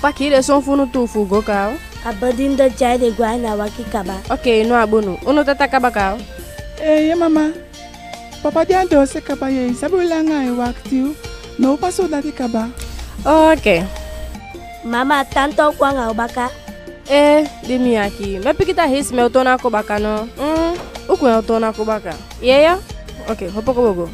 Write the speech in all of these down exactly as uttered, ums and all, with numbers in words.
Pakii den son fu unu tuu fu u go kaa. A bedi de tyai den gwe a ini a waki kaba. Okei, no a bunu. Unu tata kaba kaa. Eeye mama. Papa de a doose kaba yee, i sabi u langa ai wakiti u. Now pasa u dati kaba. Okei. Mama, tanta o kon anga u baka. Ee, di mi aki. Mi e piki taki i si mi o toon a kon baka no. Mm, u kon o toon a kon baka. Yee ya? Okei, opo kon u go.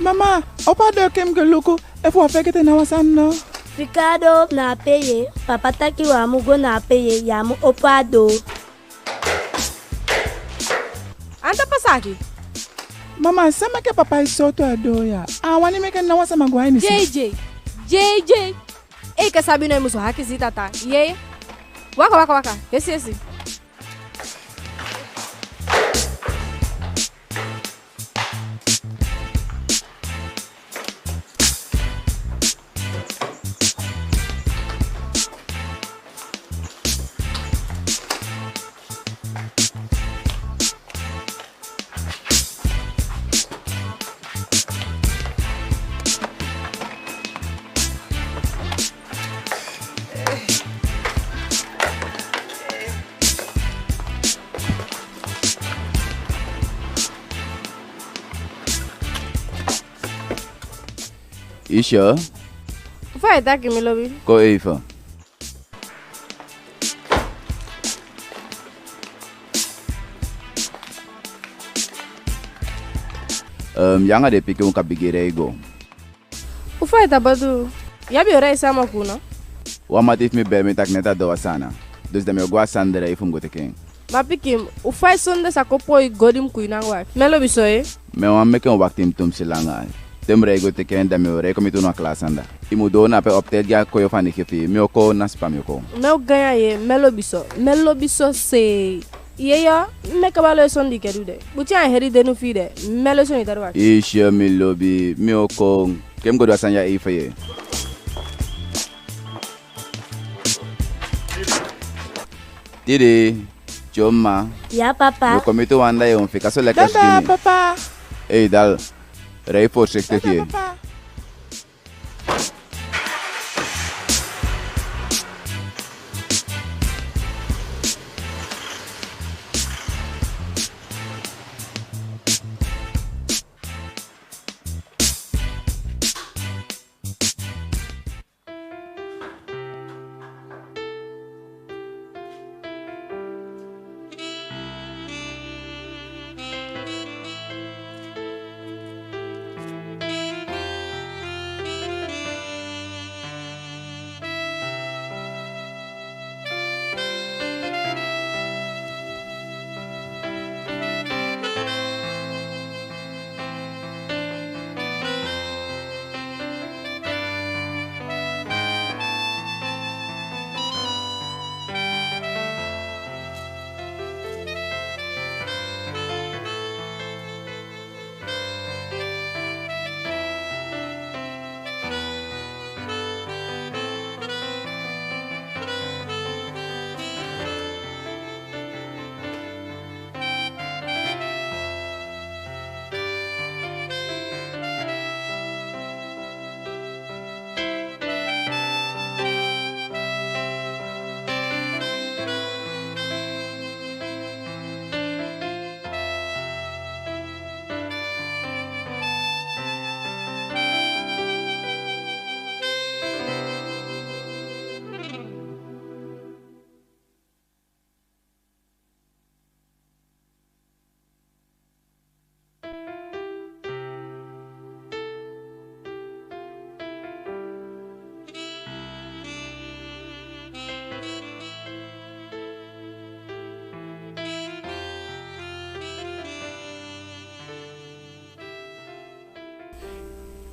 Mama, opo a doo ke mi go luku efu u á feegete ná wan sani no. Fika a doo na ape yee, papa taki u á mu go na ape yee, yu á mu opo a doo. Anta pasa aki? Mama, san meke papa e sooto a doo ya? A á wani meke ná wan sama go a ini se. J J, J J. Ei, ke sabi no, i musu akisi tata. Yee. Waka, waka, waka. Yesi, yesi. Isha. Fa i taki, mi lobi? Kon, Eva. Ehm, yu anga den pikin u kan bigin rei go. U fa i ta badu? Yu abi o rei sama ku no? Wan mati fu mi beli mi taki neti a doo a Saanan. Dus da mi o go a Saanan rei fu mi go teke en. Ma pikin, u fa i sonde sa kon poi go di mi ku i nango aki? Mi e lobi so yee. Mi á wani meke en wakiti mi tumisi langa. Te mi rei go teke en, da mi o rei kon miti unu a klaasi anda. I mu doo na ape optel gi a koyo fu a niki fi i. Mi o kon, na sipa mi o kon. Mi o gaña yee, mi e lobi so. Mi e lobi so seei. Yee, yee, mi e kaba lo e soni di ke du de. Buti a hedi de nu fi i de. Mi e lo soni tadu aki. Isha, mi lobi, mi o kon. Ke mi go du a sani ya, Eva yee. Tidi, Chioma. Ya, papa. Mi o kon miti u anda yee, u mu fika so leki sikini. Dada, papa. Ei, dal. Rij voorzichtig yee. Dada, papa.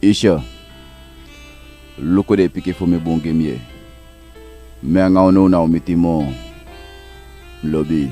Isha, luku den pikin fu mi bun gi mi yee. Mi anga unu ná o miti moo. Mi lobi.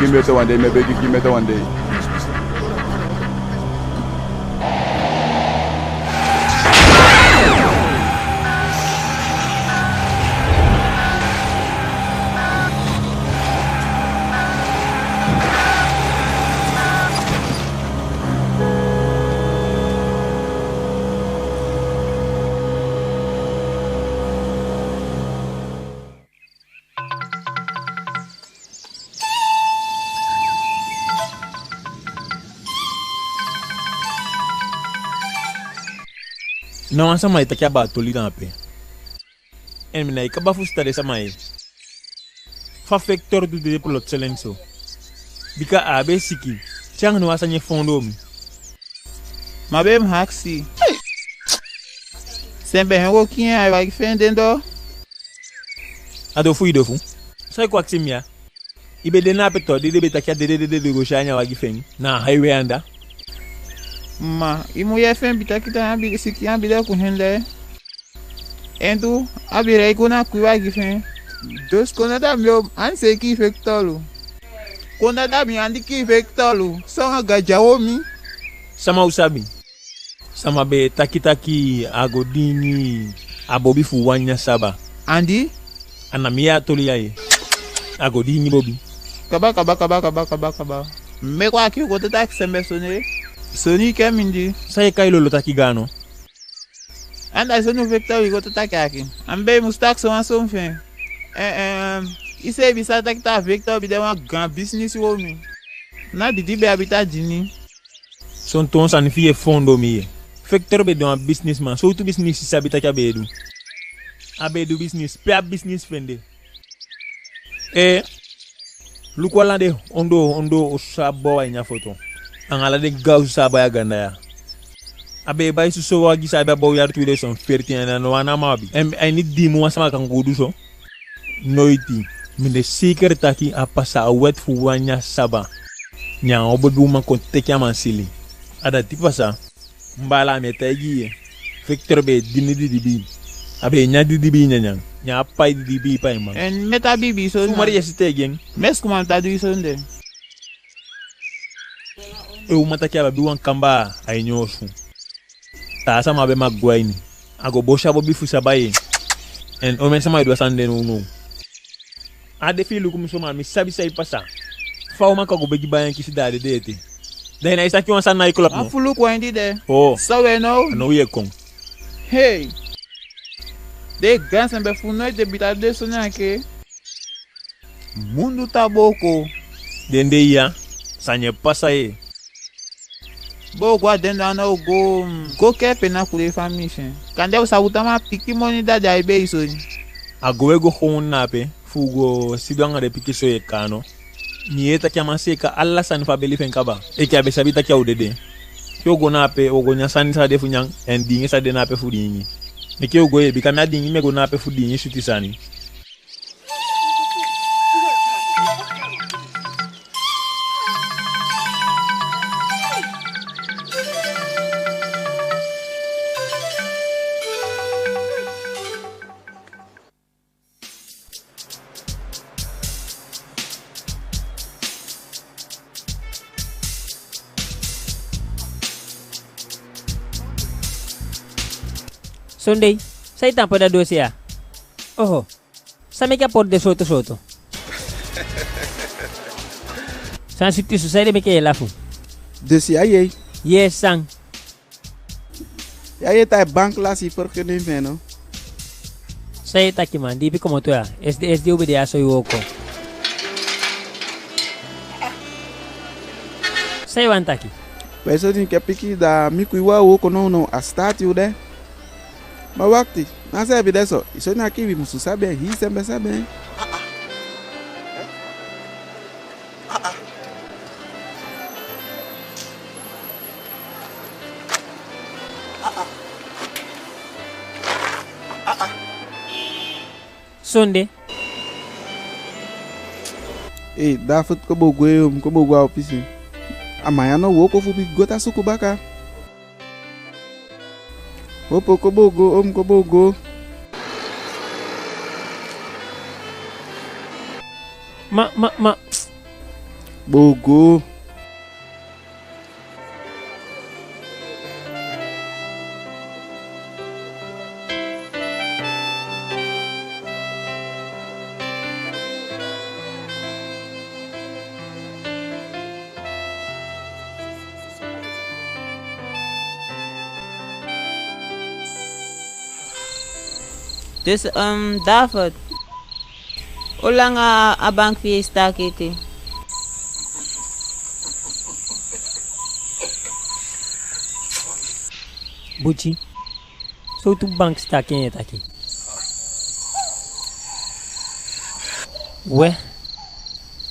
Ki mi ete wan dei, mi e begi, ki mi ete wan dei. Na wan sama e taki abaa toli na ape. En mi nái kaba fusutan den sama ye. Fa Victor du dede plotseling so? Bika a be siki, te anga no wan sani e foondoo mi. Ma be mu akisi. Sembe hen go kii en a wagi fi en den doo. A dofu i dofu. San i kon akisi mi ya? I be de na ape to, di den be taki a dede dede go si en a wagi fi en na a highway anda. Ma i mu yee fi en be taki taa a be siki, a be de ku hen de. En du, a be rei go na a kwii wagi fi en. Dus kon dati a mi o, andi seiki Victor. Kon dati a mi andi kii Victor. San anga gadu a womi. Sama u sabi. Sama be taki taki a go diingi a bobi fu wan nyan saba. Andi? A na mi yee a toli ya ye. A go diingi bobi. Kaba, kaba, kaba, kaba, kaba, kaba. Meke wan aki u go te taki sembe soni. Soni ke mindii. San ye kai lolo taki gaan no? Anda soni u Victor wi go te taki aki. A mi be mu taki so wan son fi en. Eh, eh, i seefi sabi taki taa Victor be de wan gaan bisinisi womi. Na didi be abi taa dini. Son toon sani fi i e foondoo mi ye. Victor be de wan bisinisiman, sowtu bisinisi i sabi taki a be e du? A be e du bisinisi, pe a bisinisi fi en de? Ee, luku ala den ondoo ondoo osu san a bow a ini a foto. Anga ala den gaan osu san a bai a ganda ya. A be e bai soso wagi san a be a bow yali tu duizend veertien en a no wan namo a abi. En a ini dii mun wan sama kan go du so? Noiti. Mi de seiker taki a pasa a wet fu wan nyan saba. Nyan wan bobi uman kon teke a man sili. A dati pasa. Mi baala, mi e taigi i ye. Victor be e dini didibii. A be e nyan didibii nyanyan. Nyan a pai didibii paiman. En mi e tan biibi so na. Sumari yesi te gi en. Mi e suku man ta du i sonde. En uman taki a be abi wan kamba a ini osu. Taa sama á be mag go a ini. A go bosi a bobi fu saba ye. En omen sama e du a sani de nownow. A de fi i luku mi so, ma mi sabi san e pasa. Fa uman kan go begi bai en kisi, da a dede ete. Da i nái saki wan sani na i klop no. A fu luku en di de. Oo. San we now? A now ye kon. Hei. Den gaan sembe fu noiti den be ta du den soni aki. Mundu tan booko. Den dei ya, sani e pasa ye. Booko a den doo a now go, go kee pe na kule famii fi en. Kande u sa u tan man piki moni dda di ai be e soni. A go we go howon na ape, fu u go sidon anga den pikin so ye kaa no. Mi yee taki a man seeka ala sani fu a beli fi en kaba. Enke a be sabi taki a o dede. Ke u go na ape, u o go nyan sani san de fu nyan, en diingi san de na ape fu diingi. Meke u go ye, bika mi a diingi mi e go na ape fu diingi switi sani. Sondei, san i tan poti a doose ya? Oho. San meke a poti de sooto sooto? San switi so, saide meke ye lafu? Doose ya yee. Yee san? Ya yee taki bank lasi vergunning fi en no? San ye taki man, di i be komoto ya, S D S di u be de ya so i wooko. San i wani taki? Pe so di enke pikin da mi ku i wan wooko nownow a sitaati u de. Ma wakti, na seefi de so, i soni aki wi musu sabi en hii sembe sembe. Sonde. Ei, David, kobo gwe, omu, kobo gwe a opisi. A man ya no wooko fu bigi go ta suku baka. Opo, kobo go, omu, kobo go. Ma, ma, ma. Bogo. Dus, um, David, o langa a bank fi i e sitaaki ete? Buti, sowtu bank sitaaki en e taki? We,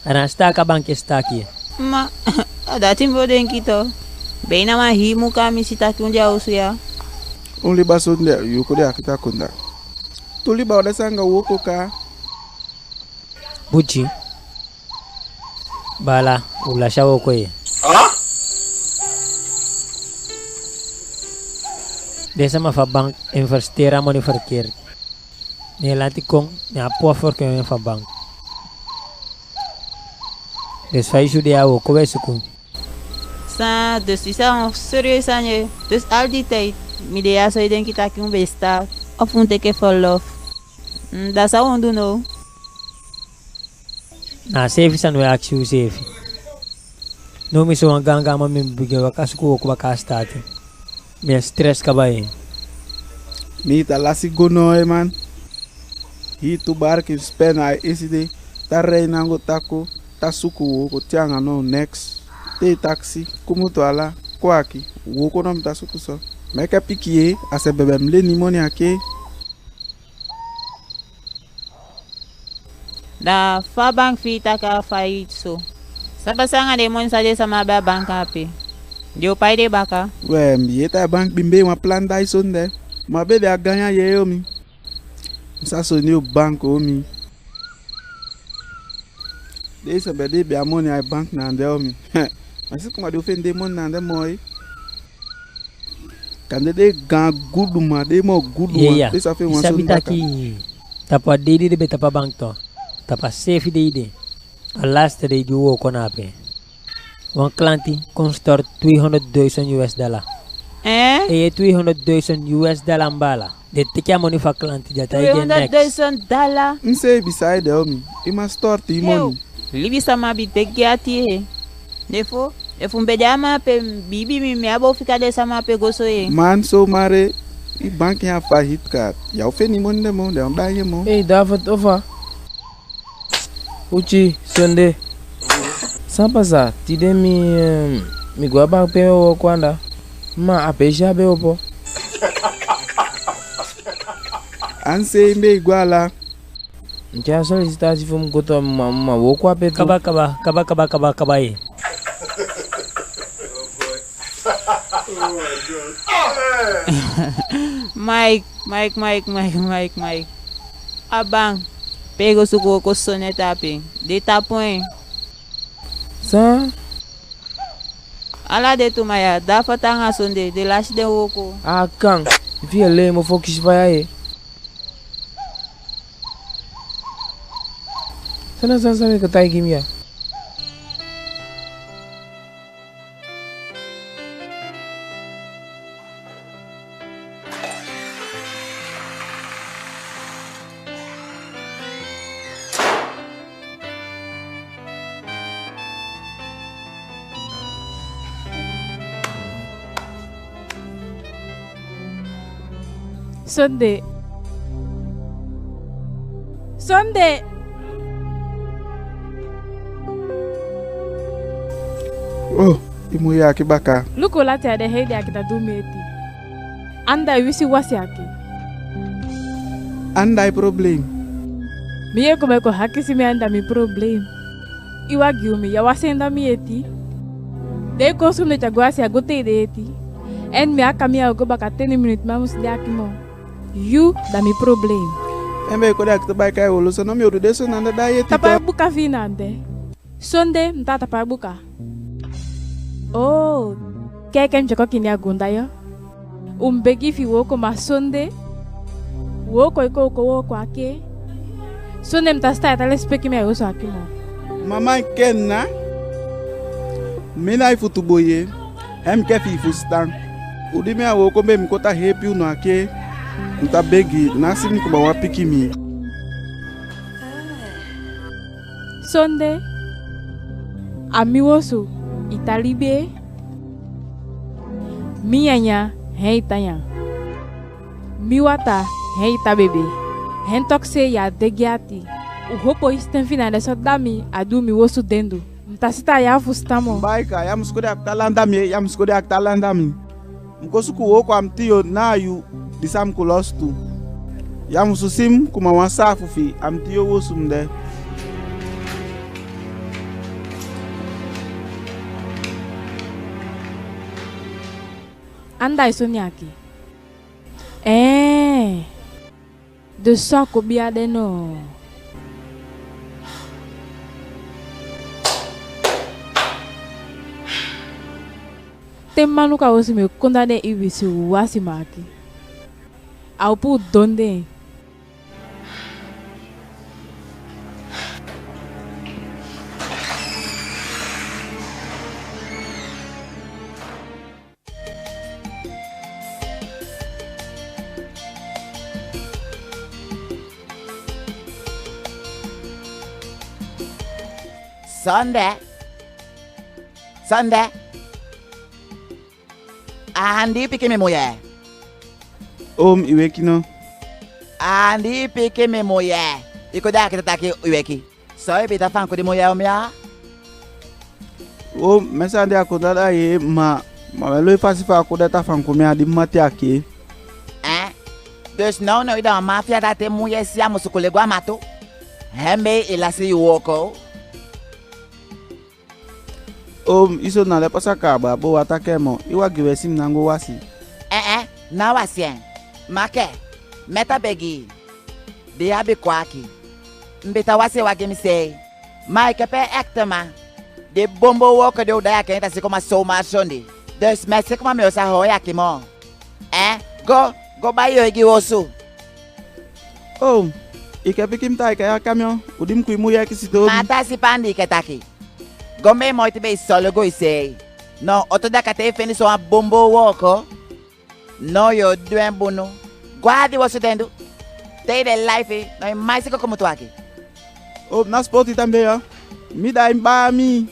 a ná sitaaki a bank e sitaaki. Ma, a dati mi be o denki tu. Beina wan hii mun kaa mi si taki u de a osu ya. Un liba sonde, yu o kon de aki ta konda. Tu liba o de sanga wooko kaa. Buti. Baala, u lasi a wooko ye. Den sama fu a bank investeer a moni verkeerd. Ne lanti kon, ne a puu a verkeer fu a bank. Dus fa i si u de ya, wooko we suku. San, dus disi a wan serieus sani ye. Dus al di tijd mi de ya so, i denki taki un be sitaaki, ofu un teke verlof? Mm, da san u o du now? Na a seefi sani we akisi u seefi. Now mi sowan gaangaan man, mi bigin waka suku wooko baka a sitaati. Mi e stress kaba ye. Mi ta lasi go now, eh, man. Hii tu barki spen a eside, ta rei nango tako, ta suku wooko te anga now neks. Tei taksi, kumutu ala, kon aki, wooko now mi ta suku so. Meke piki ye, a se bebe mi leni moni aki. Da fa bank fi i taki a faillite so? San pasa anga den moni san den sama abi a bank ape? Den o pai den baka? We, mi yee taki a bank bin be wan plan da i sonde. Ma be de a ganya ye yo mi. Mi sa soni o bank o mi. Den sama be de be a moni a bank na ande o mi. Ma si kuma den o fende moni na ande moi. Kande den gaan guduman, den moo guduman, den sa fende wan soni baka. Taki, tapu a dei di den be tapu a bank tu, tapu a seefi dei de, a laste dei di u wooko na ape, wan klanti kon stort tweehonderdduizend U S dollar. Eh? Eeye, tweehonderdduizend U S dollar, mi baala. Den teke a moni fu a klanti, den á taigi en neks. Tweehonderd duizend dala. Mi seei bi saide o mi. I man stortu i moni. Libisama bi teke ati ye. Nefo, efu mi be de a man ape, biibi mi, mi á be o fika den sama ape go so ye. Man, so mare, i bank ya faillite kaat. Ya o feni moni de moo, den o daai ye moo. Ei, David, ofa? Uchi, Sonde. San pasa? Tide mi, eh, mi go a bank pe mi e wooko anda. Ma a peesi á be opo. Anse, i be e go ala? Mi tyai solisitasi fu mi go tu, ma, ma wooko ape tu. Kaba, kaba, kaba, kaba, kaba, kaba, eh. Mike, Mike, Mike, Mike, Mike, Mike. A bank pe i go suku wooko so neti ape, den tapu en. San? Ala den tu man ya, David anga Sonde, den lasi den wooko. A kan, efi i e lei mofu o kisi faya ye. San na san, san mi e kon taigi mi ya? Sonde. Sonde. Oh, i mu yaaki baka. Luku lati a de hei de aki ta du mi eti. Anda i wisiwasi aki. Anda i problem. Mi yee kon mi e kon akisi mi anda mi problem. I wagi u mi, ya wasi en da mi eti. Den koosum de tya go a se a go tei de eti. En mi a kamian o go baka teni miniti, mi á musu de aki moo. Yu da mi problem. En be i kon de aki te bai kai wolo so, no mi o du de so na anda da i eti. Tapu a buka fi i na ande. Sonde mi ta tapu a buka. Oo, keke mi tya kon kini a gunda yo. U mu begi fi wooko ma Sonde. Wooko i kon, u kon wooko aki. Sonde mi ta stai, ta lesipeki mi a i osu aki moo. Mama, i ken na? Mi na i futu boi, en mi ke fi i fusutan. U di mi a wooko mbei mi kon ta heepi unu aki. Mi ta begi, ná si mi kuma wan piki mi. Sonde, a mi wosu i ta libi. Mi nyanyan, hën i ta nyan. Mi wata, hën i ta bebe. Hën toku se ya de gi ati. U hopo i siten fina de so da mi a du mi wosu dendu. Mi ta si taa ya fusutan moo. Baika, ya musu kon de aki ta landa mi, ya musu kon de aki ta landa mi. Mi kon suku wooko a mi tiyo na a yuu di sa mi kon losutu. Ya musu si mi kuma wan saafu fi i a mi tiyo wosu mi de. Anda i soni aki. Ee. De so a kon bi a de noo. Te mi manuka wosu mi e kon da den iwisi wasi mi aki. A opo u don den. Sonde. Sonde. Andi i piki mi muyee? Oom, i weki no? Andi i piki mi muyee? I kon de aki ta taki i weki. So i be ta fanku di muyee o mi ya? Oom, mi sani de a kon da da ye, ma, ma mi e lon i fasi fa a kon de ta fanku mi a di mi mati aki. Eh? Dus nownow i da wan mafia dati muyee si a musu kule go a matu. Hën mbei i lasi i wooko. Oom, i so na le pasa kaaba, bo wata ke mo, i wagi wesi mi nango wasi. Eh eh, ná wasi en. Make, mi e ta begi i. Di i abi kon aki, mi be ta wasi i wagi mi seei. Ma i ke pe ekteman. Di bombo wooko di u da i aki en i ta si kuma somaar sondi. Dus mi e si kuma mi o sa hoi aki moo. Eh, go, go bai i eigi wosu. Oom, i ke piki mi taa i ke ya kamion, u di mi ku i muyee kisi toobi. Ma a taa sipa andi i ke taki. Go mbei moiti be i solugu i seei. Noo oto daka te i feni so wan bombo wooko. Noo yo du en bunu. Go a di wosu dendu. Te i de laifi, noo i mai si kon kumutu aki. Oom, ná sipoti tan be ya. Mi da i mi baa mi.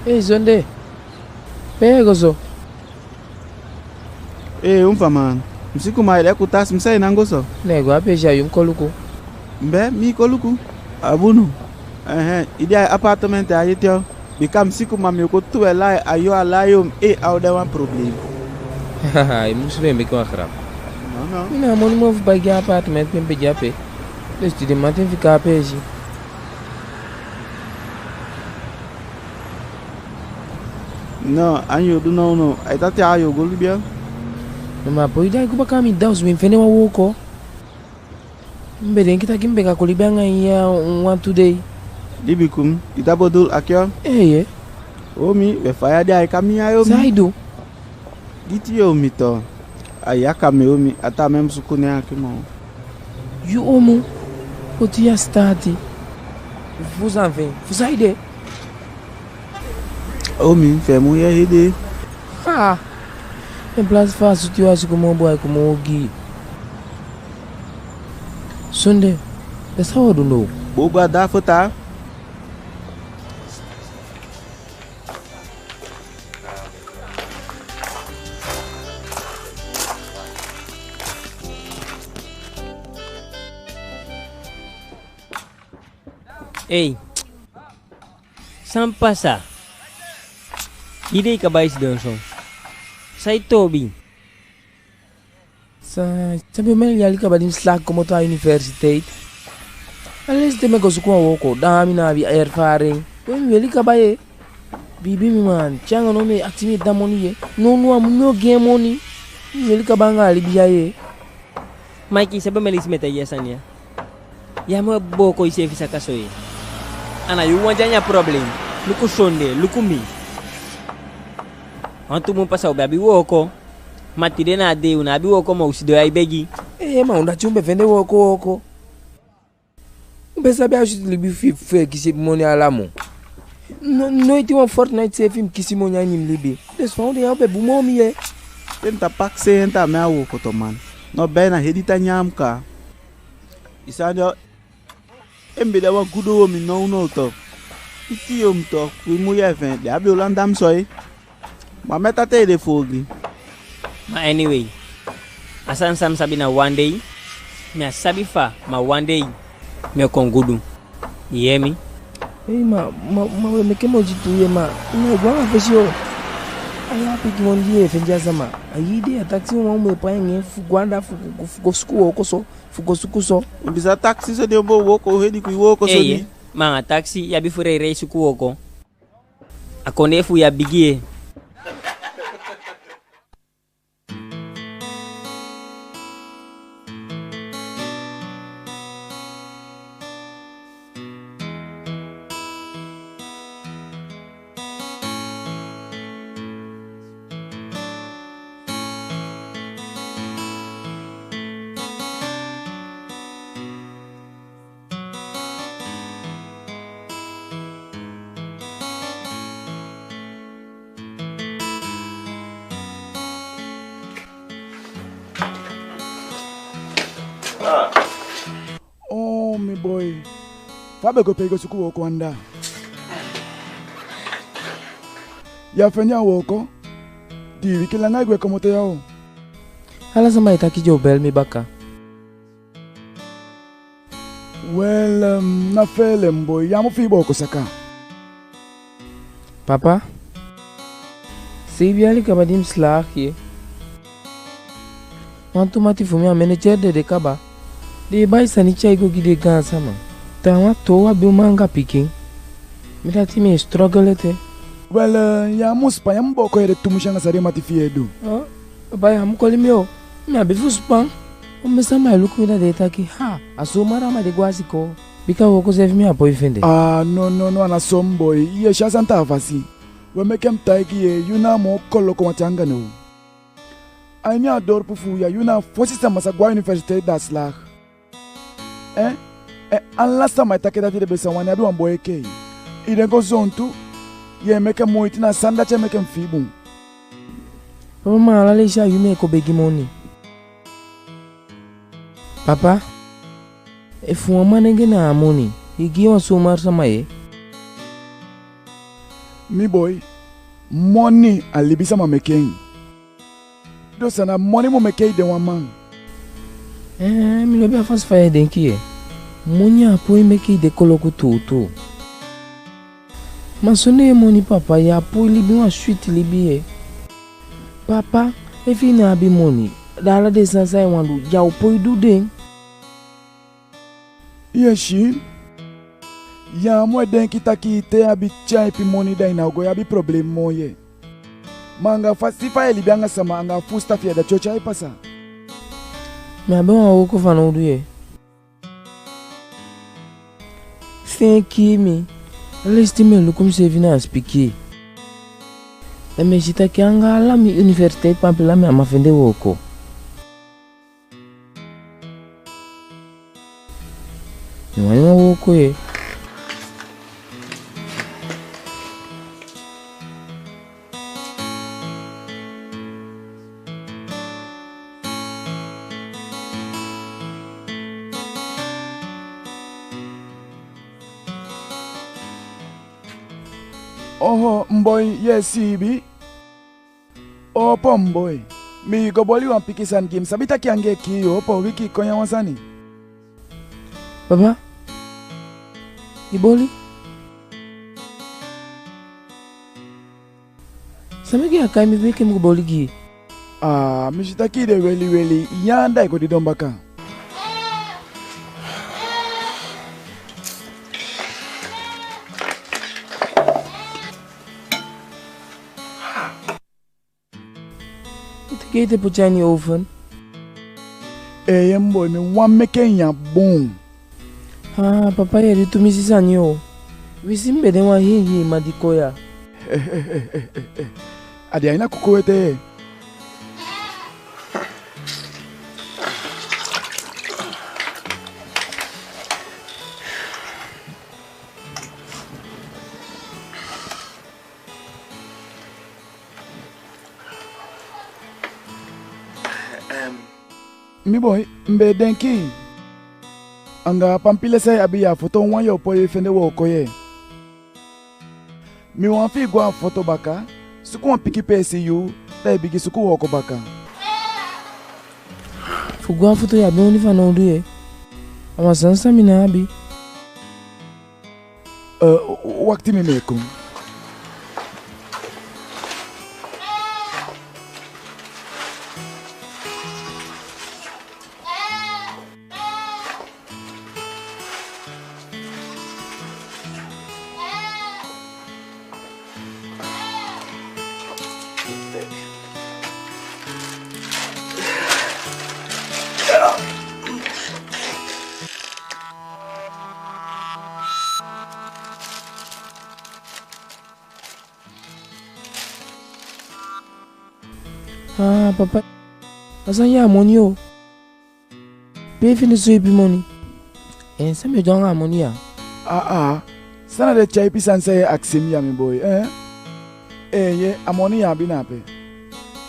Ei, Sonde. Pe i e go so? Ee, unfa man. Mi si kuma i de ku tasi, mi sa i nango so. Ne i go a peesi a yu mi kon luku. Mbe, mi kon luku? A bunu. Enhen, i de a i apartment a yu ete o. Bika mi si kuma mi o kon tuwe lai a yu ala yu, ee, a o de wan problem. Haha, i musu be meke wan grap. No, no. Mi ná a moni moo fu bai gi a apartment pe mi be de ape. Dus tide mamanten fika a peesi. No, an yu o du nownow, a i tati a yu o go libi ya. No, ma a poi da i go baka a mi, da u si mi fende wan wooko. Mi be denki taki mi be kan kon libi anga i ya wantu dei. Libi kum, i ta bodul aki o? Eeye. Omi, we faya de a i kamiya yu omi. San i du? Giti yu omi to. A yaka mi omi, a taa mi e musu kon ne aki moo. Yu omu, poti ya sitaati. Fu san fen, fu saide? Omi, fee mu ye hede. Haa. En plasi fa a sutu yu a suku moo boi, a kon moo ogii. Sonde, da san wo du now? Bo go a daa fota. Ei, san pasa? Di dei kaba i sidon so. San i toobi? San, san be mi e yali kaba di mi slaag komoto a universiteit. A leisi te mi e go suku wan wooko, da mi ná abi ervaring. We mi weli kaba ye. Biibi mi man, te anga now mi e akisi mi dda moni ye. Nownow a mi o gi en moni. Mi weli kaba anga a libi ya ye. Maiki, san be mi e leisi mi e taigi i a sani ya. Ya mu e booko iseefi saka so ye. A ná yu wan de a ini a problem. Luku sonde, luku mi. Wantu mun pasa u be abi wooko. Ma tide na a dei u ná abi wooko, ma u sidon ya e begi. Ee, ma u dati u be fende wooko wooko. U be sabi a switi libi fi, fi e kisi moni ala mun. No, noiti wan fortnight seefi mi kisi moni a ini mi libi. Dus fa u de ya u be bun moo mi ye. Te mi ta pakisei en taa mi a wooko to man. No be na hedi ta nyan mi kaa. I sani o, en mi be de a wan gudu womi nownow to. Iti yomi to, ku i mujee fi en de a be o landa mi so ye. Ma mi e tan te i de fu ogii. Ma anyway, a sani san mi sabi na wan dei, mi á sabi fa, ma wan dei mi o kon gudu. I yee mi? Ei, ma, ma, ma we meke moiti tuu ye, ma. Mi e go anga fesi o. Ala a pikin moni di ye fende a sama, a hii dei a taxi uman u mu e pai anga en fu go anda fu, fu, fu go suku wooko so, fu go suku so. I be sa taxi so di o bo wooko, hedi ku i wooko so. Ei, di ma anga taxi i abi fu rei rei suku wooko. A kondee fu u ya bigi ye. Oo, mi boi. Fa a be go pe i go suku wooko anda? Ya fende a wooko? Dii wiki langa i gwe komoto ya o. Ala sama e taki den o bel mi baka. Wel, ehm, na feele, mi boi, ya mu fii booko saka. Papa, seibin yali kaba di mi slaag ye. Wantu mati fu mi, a manager dede kaba. Den e bai sani tyai go gi den gaansama. Taawan toow abi uman anga pikin. Mi dati mi e struggle ete. Wel, eh, ya mu span, ya mu booko ede tumisi anga san den mati fi i e du. Oh, papa, ya mu koli mi o. Mi abi fu span. Omen sama e luku mi, da den e taki, ha, a zomaar a man de go a sikoo. Bika wooko seefi mi á poi fende. Ah, no, no, no, a ná so, mi boi. Ye si a sani taa fasi. We meke mi taigi i, yu na a moo koloku wan ten anga now. A ini a dorpu fu u ya, yu na a fosi sama sa go a universiteit da slaag. Eh? Eh, ala sama e taki dati den be sa wani abi wan boi enke i. I de go zowtu, ye meke moiti, na a sani dati e meke mi fii bun. Papa, ma ala leisi a yu mi e kon begi moni. Papa, efu wan manenge na a moni, i gi wan zomaar sama ye. Mi boi, moni a libisama meke en. Dus a ná moni mu meke i de wan man. Eh, mi lobi a fasi fa ye denki ye. Moni á poi meke i de koloku tuutuu. Ma sondee moni, papa, ya poi libi wan switi libi ye. Papa, efi i ná abi moni, da ala den sani san i wani du, ya o poi du den. Ye si, ya mu e denki taki te i abi tyaipi moni da i ná o go abi problem moo ye. Ma anga a fasi fa ye libi anga sama, anga a fusutan fi i, a dati o tyai pasa. Mi abi wan wooko fanowdu ye. Sen e kii mi, a leisi te mi e luku miseefi na a sipikii, da mi e si taki anga ala mi universiteit pampila mi á man fende wooko. Mi wani wan wooko ye. Oho, mi boi, ye siibi? Opo, mi boi. Mi go boli wan pikin sani gi i. Mi sabi taki anga en kii yu. Opo, wiki, kon ya wan sani. Papa, i boli? San meke ya kai mi meke mi go boli gi i? Aa, mi si taki i de weli weli, ya anda i go didon baka. I teke ete poti a ini oven? Eeye mi boi, mi wani meke en ya bun. Aa, papa, i e du tumisi sani o. Winsi mi be de wan hii hii man di kon ya. A de a ini a kuku ete. Mi boi, mi be e denki, anga a pampila san i abi ya, a foto wawan yo poi fende wooko ye. Mi wani fi i go a foto baka, suku wan pikin peesi yuu, da i bigin suku wooko baka. Fu go a foto i abi moni fanowdu ye. A wan sani san mi ná abi. Ee, wakiti, mi e kon. Aa, papa, a sani ya a moni o. Pe i fende so ipi moni? En san mi e du anga a moni ya? Aa, san na den tyaipi sani san i e akisi mi ya, mi boi, ee? Eeye, a moni ya abi na ape.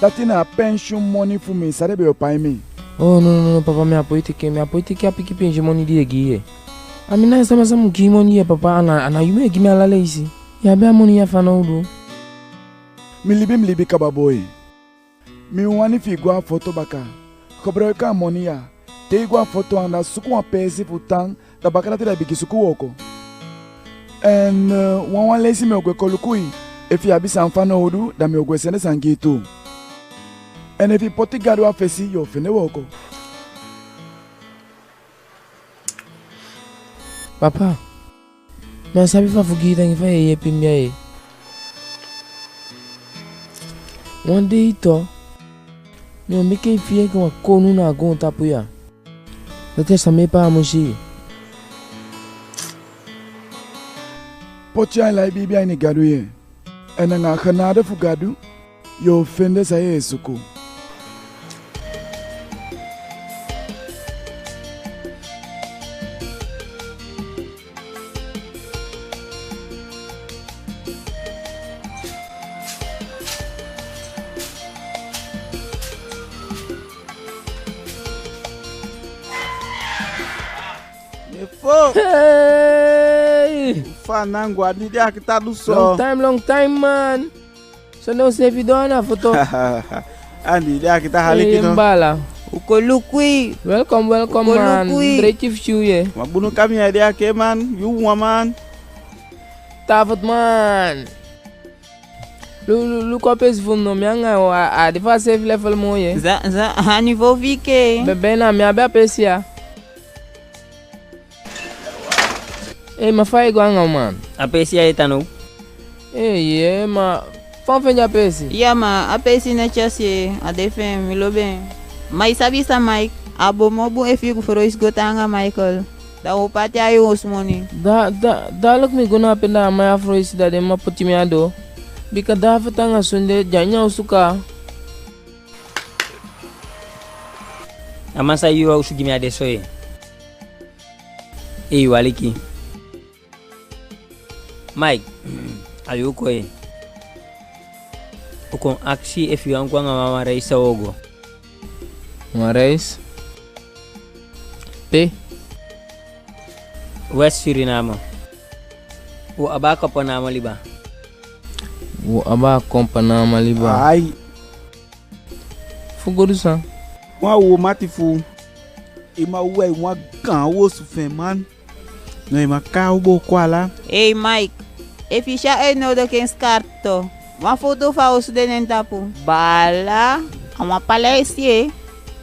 Dati na a pensyun moni fu mi san den be o pai mi. Oo, no, no, no, papa, mi á poi teke, mi á poi teke a pikin pensyun moni di den gi i ye. A mi na yu sama san mu gi i moni ye, papa, a ná, a ná yu mu e gi mi ala leisi. I abi a moni ya fanowdu. Mi libi, mi libi kaba, boi. Mi wani fi i go a foto baka. Gebroiki a moni ya, te i go a foto anda, suku wan peesi fu tan, da bakadati da i bigin suku wooko. En, ee, wanwan leisi mi o gwe kon luku i. Efi i abi san fanowdu, da mi o gwe sende san gi i tu. En efi i poti Gadu a fesi, yo fende wooko. Papa, mi á sabi fa fu gi i tangi fa i e yeepi mi ya ye. Wan dei tu, mi o meke i fii enke wan konu na a goontapu ya. Dati a san mi e paamusi. Poti ala i biibi a ini Gadu ye. En anga a genade fu Gadu, yo fende san ye e suku. Nefo! Hey! Fa a nango, a di i de aki tan du so? Long time, long time, man. Sondee useefi doo a na foto. Andi, i de aki tan haliki no? Ee, mi baala. U kon luku i. Welkom, welkom, man. U kon luku i. Breiti fu si u ye. Ma bunu kamian i de aki, man. Yu wan man. Taafot, man. Lu, lu, luku a peesi fu mi no, mi anga yu a, a de fu a seefi level moo ye. Za, za, a niveau fi i ke. Bebe, na mi abi a peesi ya. Ee, ma fa i go anga u, man? A peesi ya e tan now? Ee, ye, ma fa u fende a peesi? Ya, ma a peesi neti a si, a de fen, mi lobi en. Ma i sabi san, Mike, a bun moo bun efi i go foloisi go tan anga Michael. Da u o paati a yu osu moni. Da, da, da luku mi go na ape, da a man ya foloisi, da den man poti mi a doo. Bika da a feti anga sonde, di a ini a osu kaa. A man san i yuu a osu gi mi a de so ye. Ee, u aliki. Mike, a yu u kon ye. U kon akisi efi u wani go anga wan reis, san u o go. Wan reis? Pe? West Suriname. U o abaa kon panaama liba. U o abaa kon panaama liba. Ai. Fu go du san? Wan uwomati fu u. I man wei wan gaan wosu fu en man. No, i man kaa u booko ala. Ei, Mike. Efi i si a uitnodigingskaart tu, wan foto fu a osu de na en tapu. Baala. A wan paleisi, e.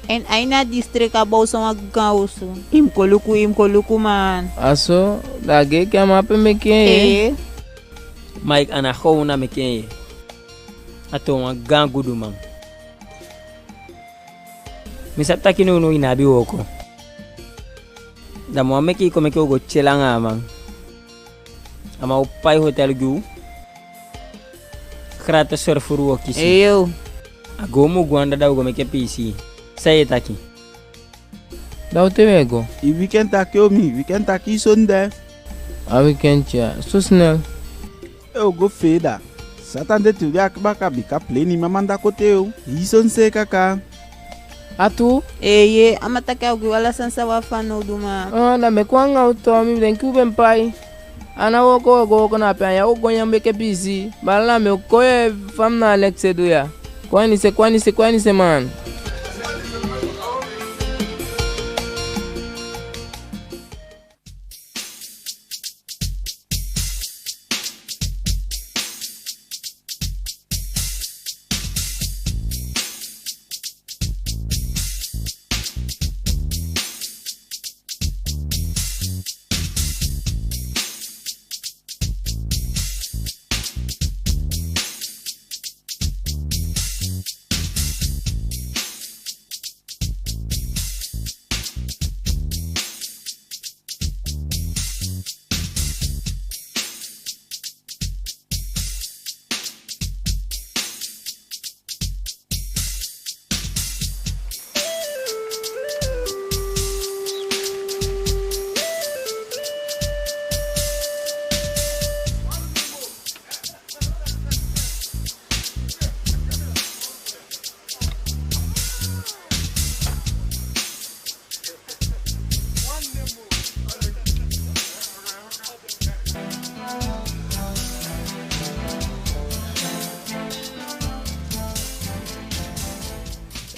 En a ini a district a bow so wan gaan osu. I mu kon luku, i mu kon luku, man. A so, da a gei enke a man ape meke en, e. E. Mike, a ná gewoon a meke en, e. A toon wan gaan guduman. Mi sabi taki nownow i ná abi wooko. Da mi wani meke i kon meke u go tyel anga a man. A man o pai hotel gi u. Gratis vervoer u o kisi. Eyo. A go mu go anda, da u go meke piisii. San i e taki? Da u te u e go? I weekend taki o mi, weekend taki i sonde. A weekend ya, so snel. E o go feda. Satande te u de aki baka bika pleni mama anda kote u. I sonse kaka. A tuu? Eeye, a man taki a o gi u ala sani san u abi fanowdu, man. Ah, da meke u anga u toon, mi denki u be mu pai. A ná wooko u o go wooko na ape, a ya u o go nyan meke piisii. Baala, mi o kon ye fa mi na a nekisi e du ya. Kon a ini se, kon a ini se, kon a ini se, man.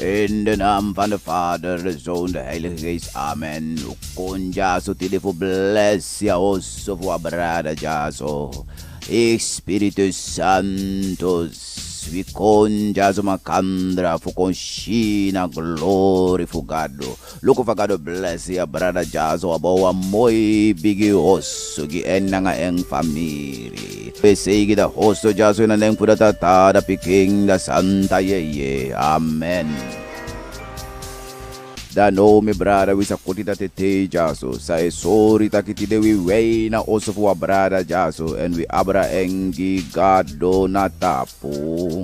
In de naam van de Vader, de Zoon, de Heilige Geest. Amen. U kon dyaso tide fu blesi a osu fu a brada dyaso. Espiritu Santo, wi kon dyaso makandra fu kon si na glori fu Gadu. Luku fa Gadu blesi a brada dyaso, a bow wan moi bigi osu gi en nanga en famiri. Wi e seigi da osu dyaso ini a nen fu da Tata, da Pikin, da Santa Yeye. Amen. Da now, mi brada, wi sa koti da tetei dyaso, san e sori taki tide wi wei na osu fu a brada dyaso, en wi abra en gi Gadu na tapu.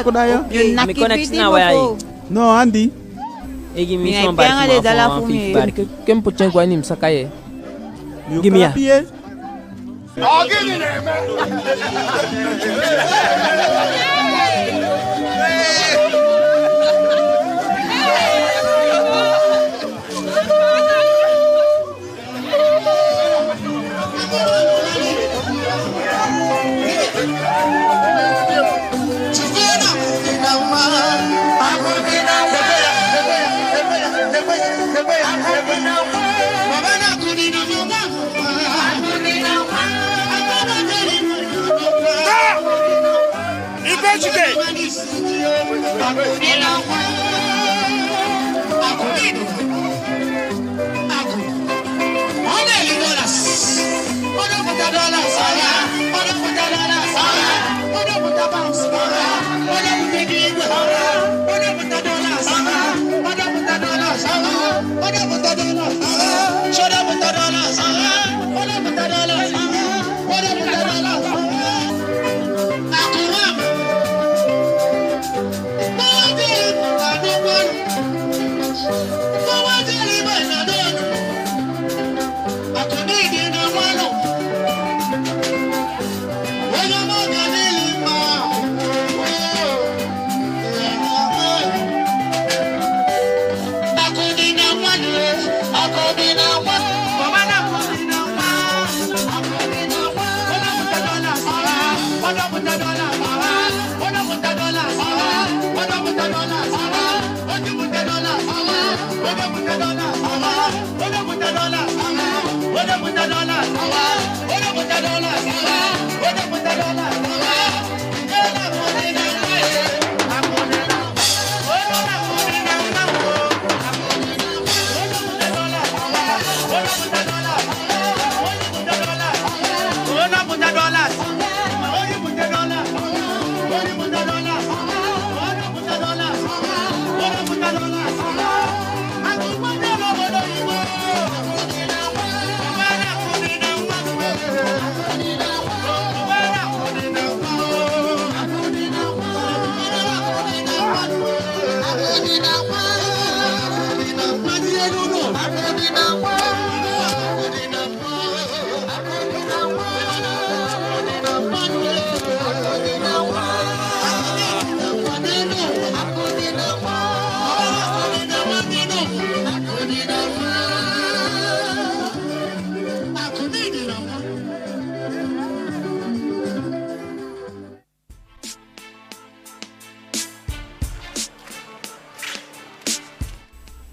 Yu naki fiti, bofo. No, Andy. E gi mi son barki, ma fu wan feifi barki. Ke, ke mi poti en go a ini mi saka ye. Gi mi ya.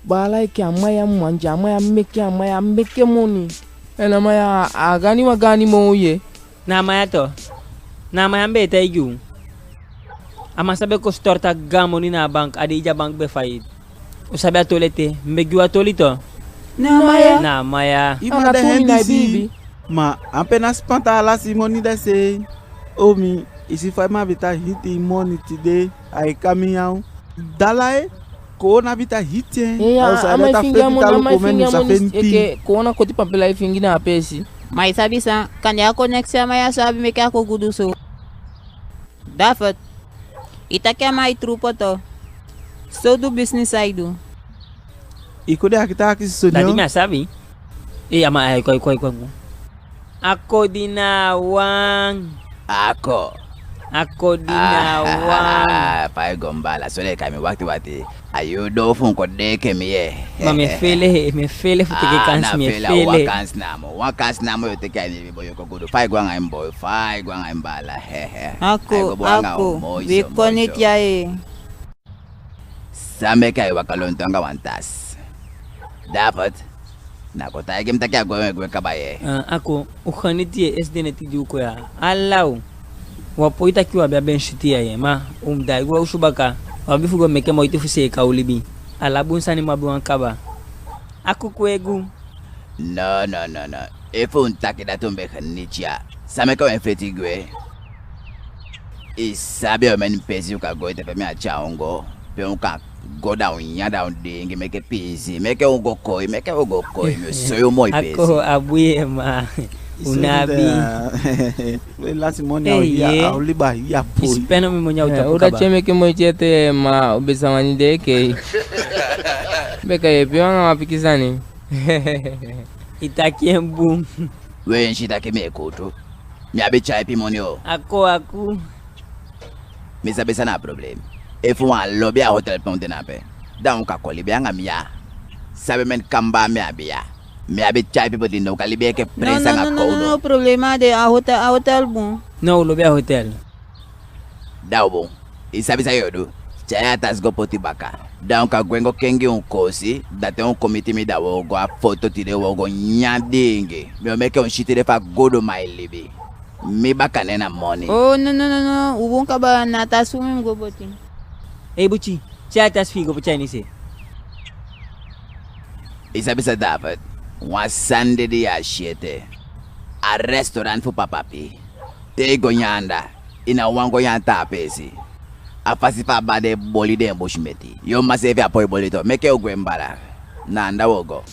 Baala, enke a man ya mu man, di a man ya meke, a man ya meke moni. En a man ya a gaandi wan gaandi moo ye. Na a man ya to. Na a man ya mi be e taigi u. A man sa be kon stort a gaan moni na a bank, a dei di a bank be faillite. U sabi a toli ete, mi be gi u a toli to. Na a man ya. Na a man ya. I man de hen disi. Ma a pe na sipanta ala si moni de sei. O mi, i si fa i man abi ta hiti i moni tide, ai kamian. Dala e, kowownu abi ta hiti en. Iya, a man e fingi a moni, a man e fingi a moni, enke kowownu a koti pampila e fingi na a peesi. Ma i sabi san, kande a koneksi a man ya so abi meke a kon gudu so. David, i taki a man e tru poto. Sowtu bisinisi ai du? I kon de aki taki soni. Dati mi á sabi. Ee, a man, ai kon, ai kon, ai kon. A kodi na wan. Ako. A kodi na wan. Fa i go, mi baala? Soni, kai mi wakiti wakiti. A yu doo fu kon de enke mi ye. Ma mi e feele, mi e feele fu teke kansi, mi e feele. Wan kansi namo, wan kansi namo yu o teke a ini libi, boi, yu o kon gudu. Fa i go anga en, boi? Fa i go anga en, baala? Ako, ako, wi kon neti ya e. San meke ai waka lontu anga wan tasi? David, na kon taigi mi taki a gwe, gwe kaba ye. Ako, u geniet ye, esde neti di u kon ya. Ala u. U á poi taki u abi a bensiti ya ye, ma u mu daai gwe a osu baka. U abi fu go meke moiti fu seeka u libi. Ala bun sani mu abi wan kaba. Ako, kwegu. No, no, no, no. Efu u taki dati, u mu be geniet ya. San meke u e feti gwe? I sabi omen peesi u kan go ete pe mi á tyai u go? Pe u kan go, da u nyan, da u diingi, meke piisii, meke u go koi, meke u go koi, mi o soi u moi peesi. Ako, a bun ye, ma u ná abi. We lasi moni a u liba ya poi. I si pe na mi moni a u tapu kaba. U dati e meke moiti ete, ma u be sa wani de enke i. Bika ye pee anga wan pikin sani. I taki en bun. We, i si taki mi e kuutu. Mi abi tyaipi moni o. Ako, aku. Mi sabi san na a problem. Efu u á lobi a hotel pe u de na ape, da u kan kon libi anga mi ya. Sabi omen kamba mi abi ya. Mi abi tyaipi, boti no, u kan libi enke prinsi anga kownu. No, no, no, no, problema á de, a hotel, a hotel bun. No, u lobi a hotel. Da u bun. I sabi san yu o du? Tyai a tasi go poti baka. Da u kan gwe go kengi u koosi, da te u kon miti mi, da u o go a foto tide, u o go nyan diingi. Mi o meke u si tide fa guduman e libi. Mi baka nen na moni. Oo, no, no, no, no. U bun kaba, na a tasi fu mi mi go poti. Ei buti, tyai a tasi fi i go poti a ini se. I sabi san, David? Wan sani de di yu á si ete. A restaurant fu Papa Pi. Te i go nyan anda, i ná wani go nyan taa peesi. A fasi fa a baa de e boli den busimeti. Yu mma seefi á poi boli tu. Meke u gwe, mi baala. Na anda u o go.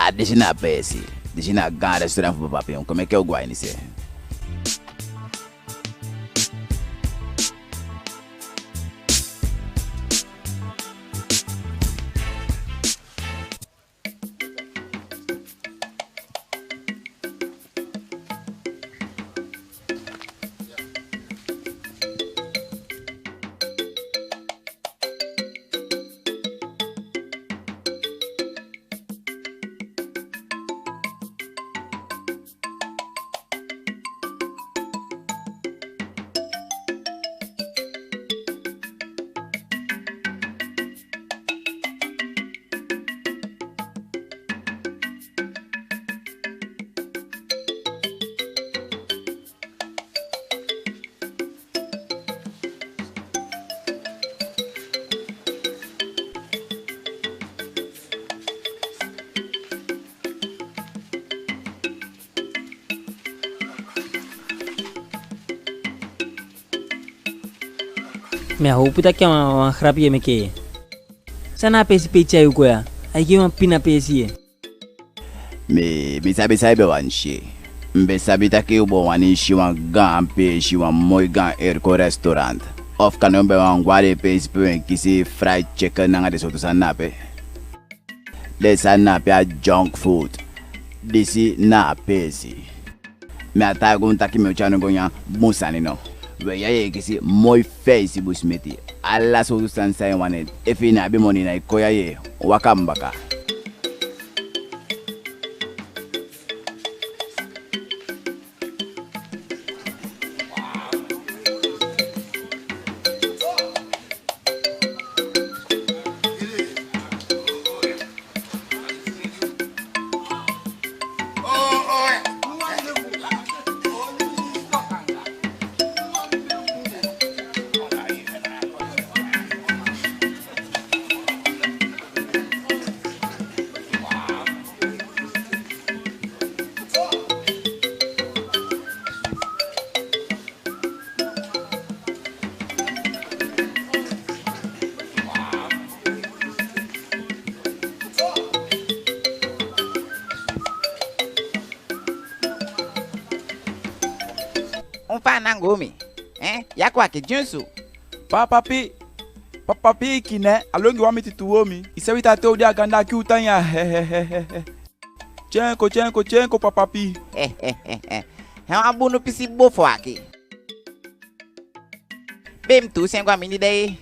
A disi na a peesi. Disi na a gaan restaurant fu Papa Pi. Kon meke u go a ini se. Mi e howpu taki a wan, wan grapi ye meke. San na a peesi pe i tyai u kon ya? Ai gi wan pina peesi ye. Mi, mi sabi san i be wani si. Mi be sabi taki u be o wani si wan gaan peesi, wan moi gaan airco restaurant. Of kande u be wani go a den peesi pe u e kisi fried chicken anga den sowtu sani na ape. Den sani na ape a junk food. Disi na a peesi. Mi á taigi u taki mi o tyai u go nyan bun sani no. We, ya ye kisi moi feisi, busimeti. Ala sowtu sani san i wani. Efi i ná abi moni, na i kon ya ye, waka mi baka. Un fa a nango mi? Eh? Ya Kwaki, dyunsu. Papa Pi, Papa Pi, i kine, a longi wan miti tu womi. I seefi ta te u de a ganda aki u tan ya. Tyenko, tyenko, tyenko, Papa Pi. Hen, wan bunu pisi bofo aki. Be mi tu sen go a mini de.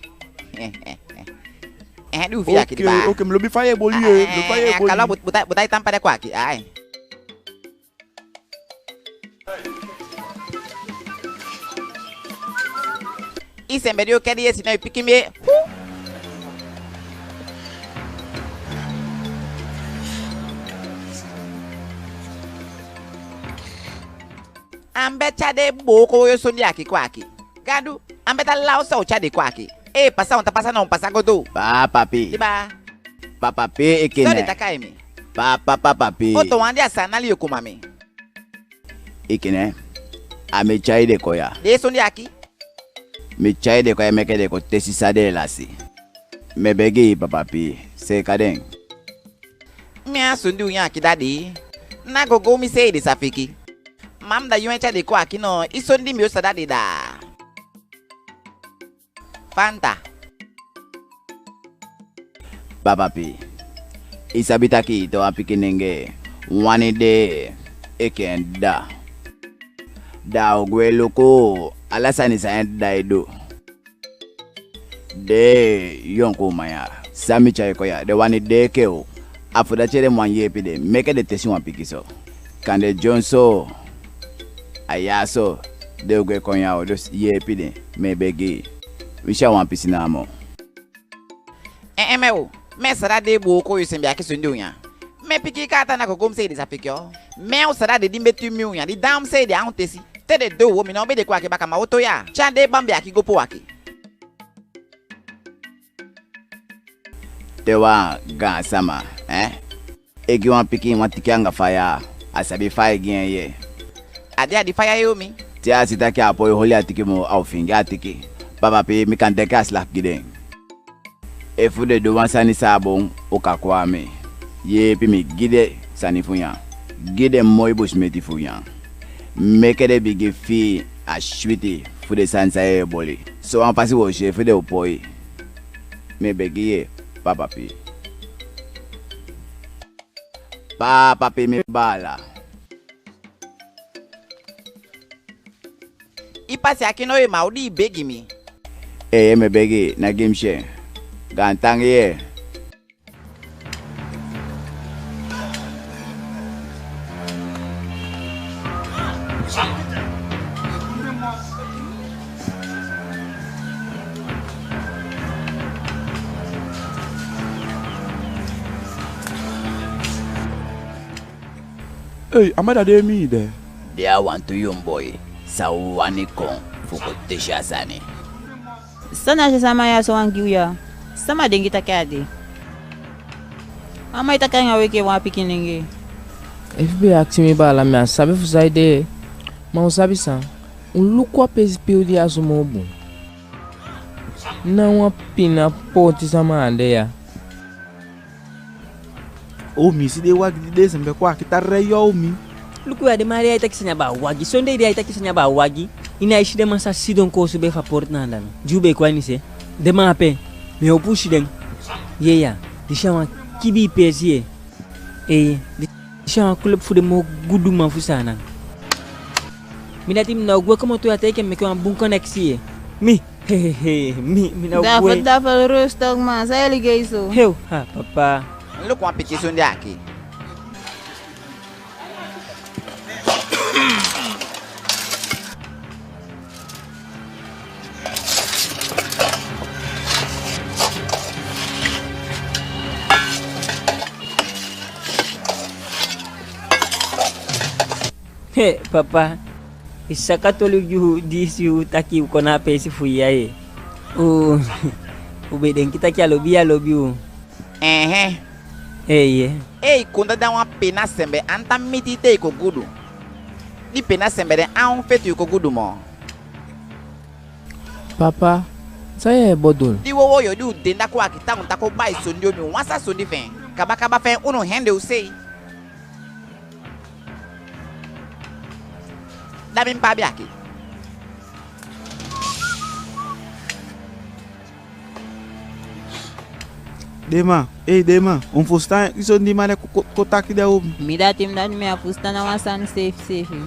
Eh, di u fi aki di ba. Oke, oke, mi lobi fa ye boli ye, mi lobi fa ye boli. Kala, but, buta, buta i tampa de Kwaki, ai. I sembe di o kedi yesi na i piki mi. Hu! An be tyai den booko woyo soni aki Kwaki. Gadu, an be ta law sa o tyai den Kwaki. Ee pasa, on ta pasa, na on pasa go du. Papa Pi. Di ba. Papa Pi, i kine. Soni taki a i mi. Papa, Papa Pi. Oto wan di a san na li yo kuma mi. I kine, a mi tyai den kon ya. Den soni aki. Mi tyai den kon ya meke den kon tesi san den e lasi. Mi e begi i, Papa Pi, seeka den. Mi a soni di u nyan aki dadi. Na gogo mi seei den sa fiki. Ma mi da yu e tyai den kon aki no, i soni di mi o sa dadi da. Fanta. Papa Pi, i sabi taki i te wan pikinenge, wani de enke en dda. Da a o gwe luku ala sani san en dda e du. Den yonkuman ya san mi tyai kon ya, den wani de enke u. A fu dati ede mi wani yeepi den, meke den tesi wan pikinso. Kande dyonson a ya so den o gwe kon ya, u dus yeepi den, mi e begi. Winsi a wan pisi namo. Ee, ee, mi o, mi e sa dadi den booko woyo sembe aki soni di u nyan. Mi e piki i kaata, na gogo mi seei den sa fiki o. Mi o sa dadi den di mi be tu mi u nyan, di dan mi seei den a on tesi. Te den du u womi, na u be de kon aki baka, ma oto ya. Tyai den bambi aki go puu aki. Te wan gaansama, eh? E gi wan pikin wan tiki anga faya, a sabi fa ai gi en ye. A de a di faya ye womi. Te a si taki a poi holi a tiki moo, a o fingi a tiki. Papa Pi, mi kan denki a slapu gi den. Efu den du wan sani san á bun, u kan kon a mi. Yeepi mi gi den sani fu nyan. Gi den moi busimeti fu nyan. Meke den bigin fii a switi fu den sani san ye boli. Sowan fasi u o si efu den o poi. Mi e begi ye, Papa Pi. Papa Pi, mi baala. I pasi aki no ye, ma u di i begi mi. Ee, mi e begi, ná gi mi syen. Gaantangi ye. Ei, a mi dda de mi de. Den a wantu yonku boi sa wani kon fu kon tesi a sani. San na a sama ya so wani gi u ya? Sama denki taki a de? A man e taki anga u enke wan pikinenge. Efu i be akisi mi baala, mi á sabi fu san i de. Ma u sabi san? U luku a peesi pe u de ya so moo bun. Na wan pina pooti sama a de ya. Omi, si den wagi di den sembe kon aki, ta rei ya, omi. Luku ya, den man rei e taki sani abaa wagi. Sondee den e taki sani abaa wagi. I ná e si den man sa sidon koosube fu a poort na anda no? Di u be kon a ini se, den man ape, mi e opo u si den. Yee ya, disi a wan kibii peesi ye. Ee, disi a wan club fu den moo guduman fu Saanan. Mi dati mi ná o gwe komoto ya te enke mi meke wan bun koneksi ye. Mi, hehehe, mi, mi ná o gwe. David, David, rustig man, san i e ligei so? Heu, ha, papa. Luku wan pikin sondee aki. He, papa, i saka toli gi u disi yuu taki u kon na a peesi fu i ya ye. U, u be denki taki a lobi i, a lobi u. Ehe. Eeye. Ei, kon dati a wan pena sembe, an ta miti i te i kon gudu. Di pena sembe de, an o feti i kon gudu moo. Papa, san ye bedoel? Di wowo yo di u de anda kon aki, ta u ta kon bai sondi, omi, wan sa sondi fi en. Kabakaba fi en, unu hende u sei. Da mi pa abi aki. Den man, ei, den man, u fusutan i sondi man de ko, ko, kon taki de, omi. Mi dati, mi dati, mi á fusutan ná wan sani seefi seefi.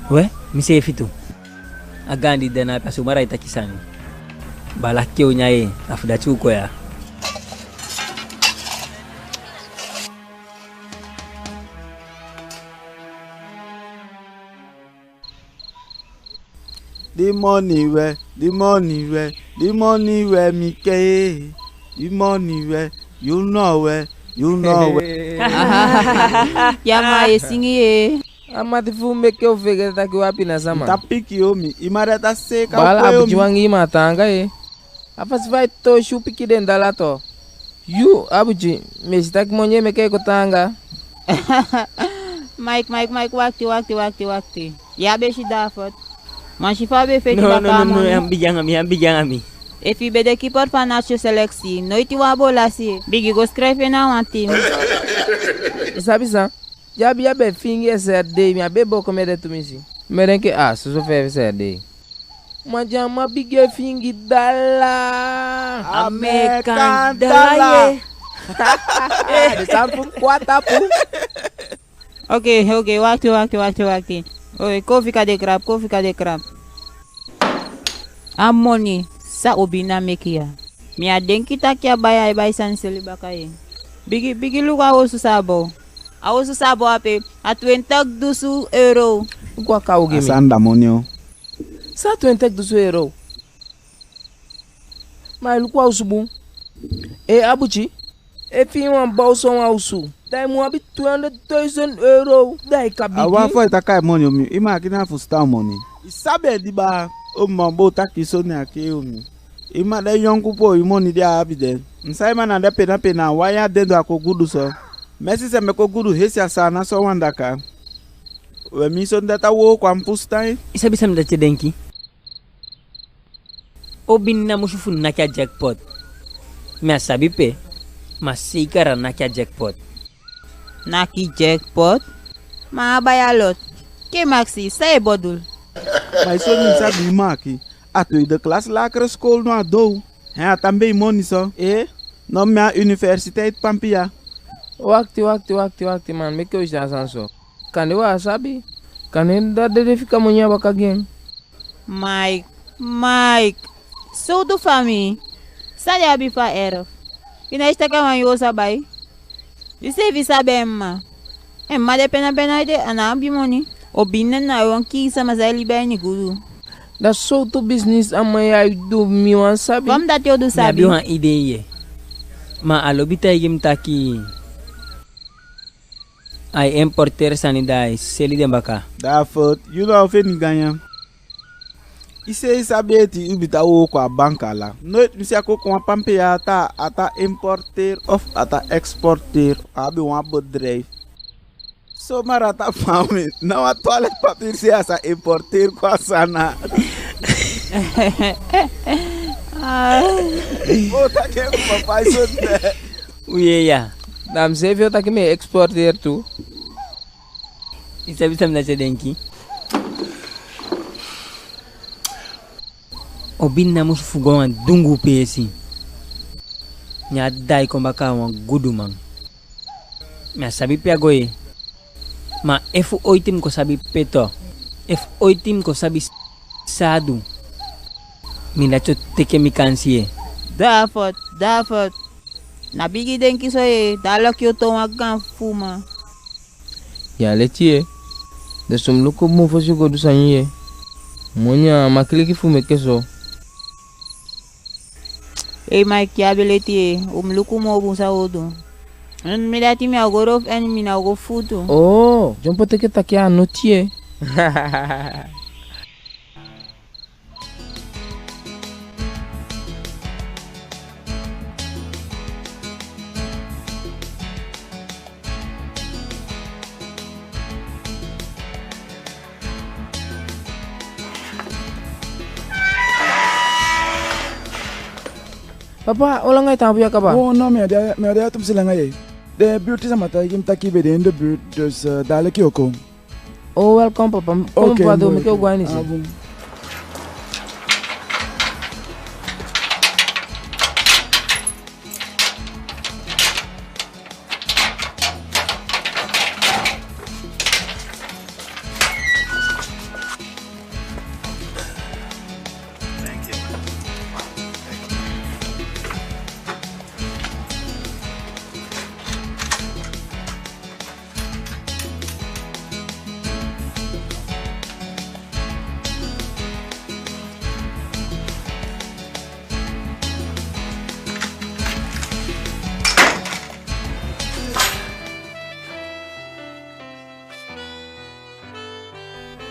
We, mi seefi tu. A gaandi de na a pasi, u mara e taki sani. Baala, ke u nyan ye, a fu dati u kon ya. Di moni we, di moni we, di moni we mi ke. Di moni we, yu no we, yu no we. Ya man, ye singi ye. A mati fu u meke u fegete taki u abi na sama. Mi ta piki, omi, i man de ta seeka. Baala, u kwe, Abuji, omi, wani gi i man taanga ye. A fasi fa i toosi u piki den dala tu. Yu, Abuji, mi e si taki moni e meke i kon taanga. Mike, Mike, Mike, wakti, wakti, wakti, wakti. Ya be si David. Ma si fa a be feti baka a moni. No, no, no, no, ya mu bigin anga mi, ya mu bigin anga mi. Efu i be de keeper fu a national selection, noiti wan bal á si. Bigin go schrijven na wan team. I sabi san? Ya be, ya be fiingi e C R D, mi á be booko mi ede tumisi. Mi e denki, a soso feifi C R D. Ma di a man bigin e fiingi dala. Ameekan dala ye. De sani fu kon a tapu. Oke, oke, wakti, wakti, wakti, wakti. Oe, kon fika den krab, kon fika den krab. A moni san Obinna meke ya, mi á denki taki a bai, ai bai sani seli baka ye. Bigin, bigin luku a osu san a bow. A osu san a bow ape, a twenti dusu euro. Luku a kaw gi mi. A sani da moni o. San twenti dusu euro? Ma luku a osu bun. Ee, Abuji, efi i wani bow sowan osu, da i mu abi twee honderd duizend euro, da i kan bigin. A wan fu a i taki a moni, omi, i man aki ná fusutan moni. I sabi en di baa, omi, ma u be o taki so ne aki, omi. I man de yonku poo, i moni di a abi de. Mi sabi, ma na den pena pena wan ya den du a kon gudu so. Mesi sembe kon gudu hesi a Saanan sowan daka. We, mi so dati a wooko a mi fusutan. I sabi san mi dati e denki? Obinna musu fu naki a jackpot. Mi á sabi pe, ma seikali a naki a jackpot. Naki jackpot? Ma a bai a lot. Ke Maxi, san i e bodul? Ma i so mi sabi i man aki. A tweede klas lagere school no a dow. Hen, a tan bei moni so. Ee? No, mi a universiteit pampi ya. Wakti, wakti, wakti, wakti man, meke u si a sani so. Kande u á sabi. Kande da dede fika moni a baka gi en. Mike, Mike, sowtu famii? San den abi fu a erf? I ná e si taki a wan yu o sa bai? I seefi sabi en mma. En mma de pena pena ede, a ná abi moni. Obinna na wan kii sama san e libi a ini gudu. Da sowtu bisinisi a man ya e du, mi wani sabi. Fa mi dati o du sabi? Mi abi wan idee ye. Ma a lobi taigi mi taki ai importeer sani, da ai seli den baka. Da a fowtu, yu na o feni ganyan. I seei sabi eti, i be ta wooko a bank ala. Noiti mi si a koko wan pampi ya a ta, a ta importeer of a ta exporteer, a abi wan bedrijf. Somar a ta fami, na wan toilet papier se a sa importeer kon a Saanan. Ai. O taki en fu papa, i so de. U yee ya. Da miseefi o taki mi e exporteer tu. I sabi san mi dati e denki? Obinna musu fu go a wan dunguu peesi. Ne a daai kon baka a wan guduman. Mi á sabi pe a go yee. Ma efu oiti mi kon sabi pe to, efu oiti mi kon sabi san a du, mi dati o teke mi kansi yee. David, David, ná bigin denki so yee, da a loki o toon wan gaan fuuma. Ya leti yee. Da son mi luku bun fosi u go du sani yee. Moni á makiliki fu meke so. Ei, Mike, ya be leti yee, u mu luku moo bun san u o du. En mi dati mi á o go doo fu en, mi ná o go fuutu. Oo, dyonbo teke taki a noti yee. Papa, o langa i tan ape ya kaba? Oo, no, mi á de, mi á de ya tumisi langa yee. Den buurt sama taigi mi taki i be de ini den buurt, dus, eh, dadelijk i o kon. Oo, welkom, papa. Kon, oke, papa, doo, meke u go a ini se. A bun.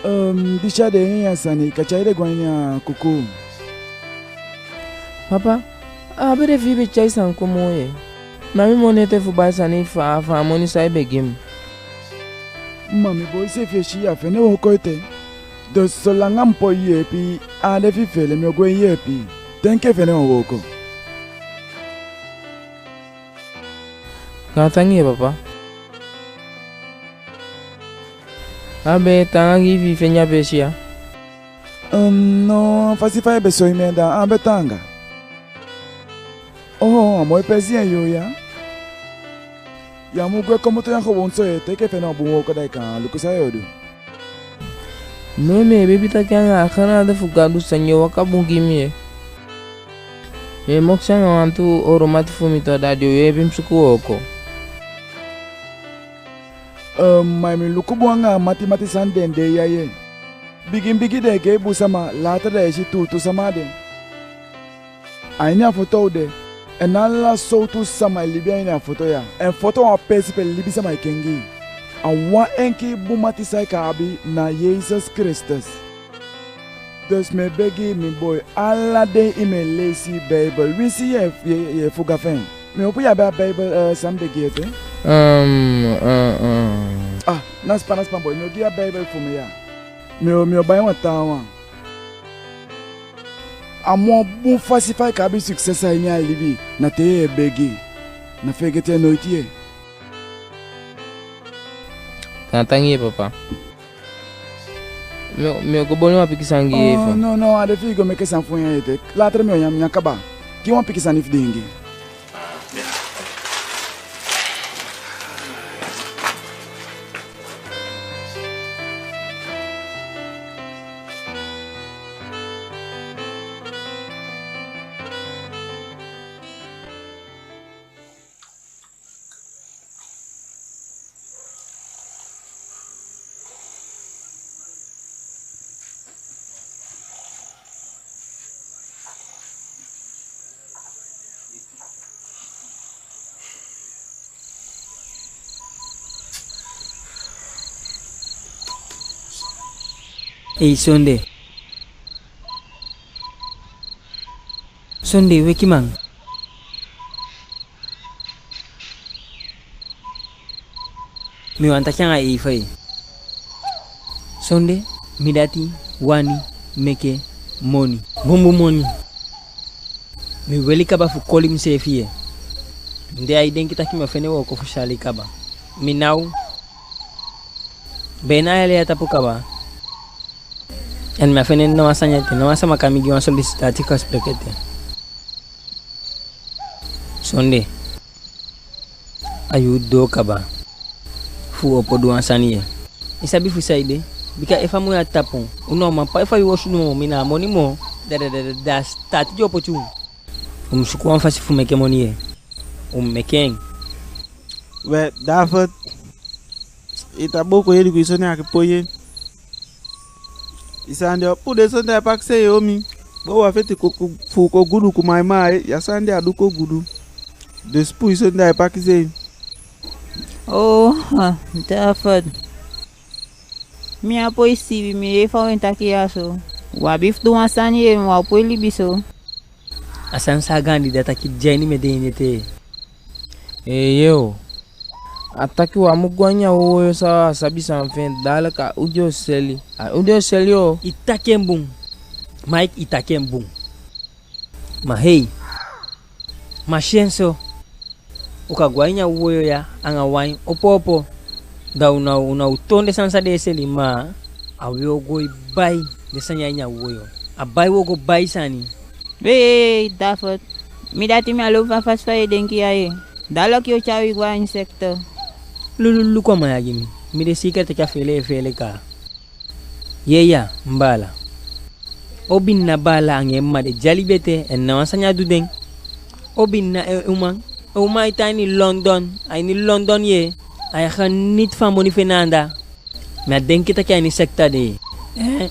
Ehm, disi a den nyanyan sani, kati a i de go a ini a kuku. Papa, a á be de fi i be tyai sani kon moo yee. Na mi moni ete fu bai sani fa, fa a moni san i be gi mi. Ma mi boi, seefi e si, i á fende wooko ete. Dus solanga mi poi yeepi, a á de fi i feele, mi o go e yeepi i. Te enke i fende wan wooko. Gaantangi yee, papa. A be taanga gi i fi i fende a peesi ya? Ehm, no, a fasi fa i be soi mi en, da a be taanga. Oo, a moi peesi i e yuu ya. Ya mu gwe komoto ya gewoon so yee, te enke i fende wan bun wooko, da i kan luku san yo du. No, mi e bebi taki anga a genade fu Gadu sani e waka bun gi mi yee. Mi e mokisi anga wantu olo mati fu mi tu, da den o yeepi mi suku wooko. Ehm, ma i mu luku bun anga a mati mati sani den dei ya yee. Bigin bigin den e gei bun sama, laata da i e si tuutuu sama a den. A ini a foto u de. En ala sowtu sama e libi a ini a foto ya. En foto a wan peesi pe libisama e kengi. A wan enkii bun mati san i kan abi na Yesus Kristus. Dus mi e begi i, mi boi, ala dei i mu e leisi Beibel. Winsi ye, ye, ye fuga fi en. Mi opo i abi a Beibel, eh, san mi be gi i ete. Ehm, eh, eh. Ah, ná span, ná span boi, mi o gi i a Beibel fu mi ya. Mi o, mi o bai wan taawan. A moo bun fasi fa i kan abi succes a ini a libi, na te ye begi. Ná feegete en noiti yee. Gaantangi yee, papa. Mi o, mi o go boli wan pikin sani gi i. Oh, no, no, a de fi i go meke sani fu nyan ete. Later mi o nyan, mi nyan kaba. Gi wan pikin sani fu diingi. Ei, Sonde. Sonde, weki man. Mi wani taki anga i fa i. Sonde, mi dati wani meke moni. Bunbun moni. Mi weli kaba fu koli miseefi ye. Mi de ai denki taki mi o fende wooko fu si a lei kaba. Mi ná o. Be na a yali ya tapu kaba. En mi á fende ná wan sani ete, ná wan sama kan mi gi wan sollicitatief gesprek ete. Sonde. A yuu doo kaba fu u opo du wan sani ye. I sabi fu saide? Bika efu a mun ya tapu, u ná o man pai fu a yuu osu du moo, mi ná a moni moo. Da, da, da, da, da a sitaati di o poti u. U mu suku wan fasi fu meke moni ye. U mu meke en. We, David, i ta booko yeli ku i soni aki poi ye. I sani de o puu den soni da i pakisei ye, o mi. Bo wa feti ko, ko, fu ko gudu ku mai mai, ya sani de a du ko gudu. Den sipuu i soni da i pakisei. Oh, ha, David. Mi á poi siibi, mi yee fa u e taki ya so. U abi fu du wan sani ye, mi á o poi libi so. A sani san a gaan dida taki de a ini mi ede ini ete. Eeye o. A taki u á mu go a ini a wowoyo san u á sabi san fi en, daalika a u den o seli. A u den o seli o. I taki en bun. Mike, i taki en bun. Ma hei. Ma si en so. U kan go a ini a wowoyo ya anga wain opo opo. Da u ná, u ná o toon den sani san den e seli, ma a we o go e bai den sani ya a ini a wowoyo. A bai u o go bai sani. Wei, David. Mi dati, mi á lobi fa a fasi fa yu e denki ya ye. Da loki o tyai wi go a insekto. Lululu, luku a man ya gi mi. Mi de seiker taki a feele e feele kaa. Yee ya, mi baala. Obinna baala anga en mma de dyali bete, en ná wan sani á du den. Obinna en uman, en uman e tan a ini London, a ini London ye, ai geniet fu a moni fi en na anda. Mi á denki taki a ini sekta de. Eh.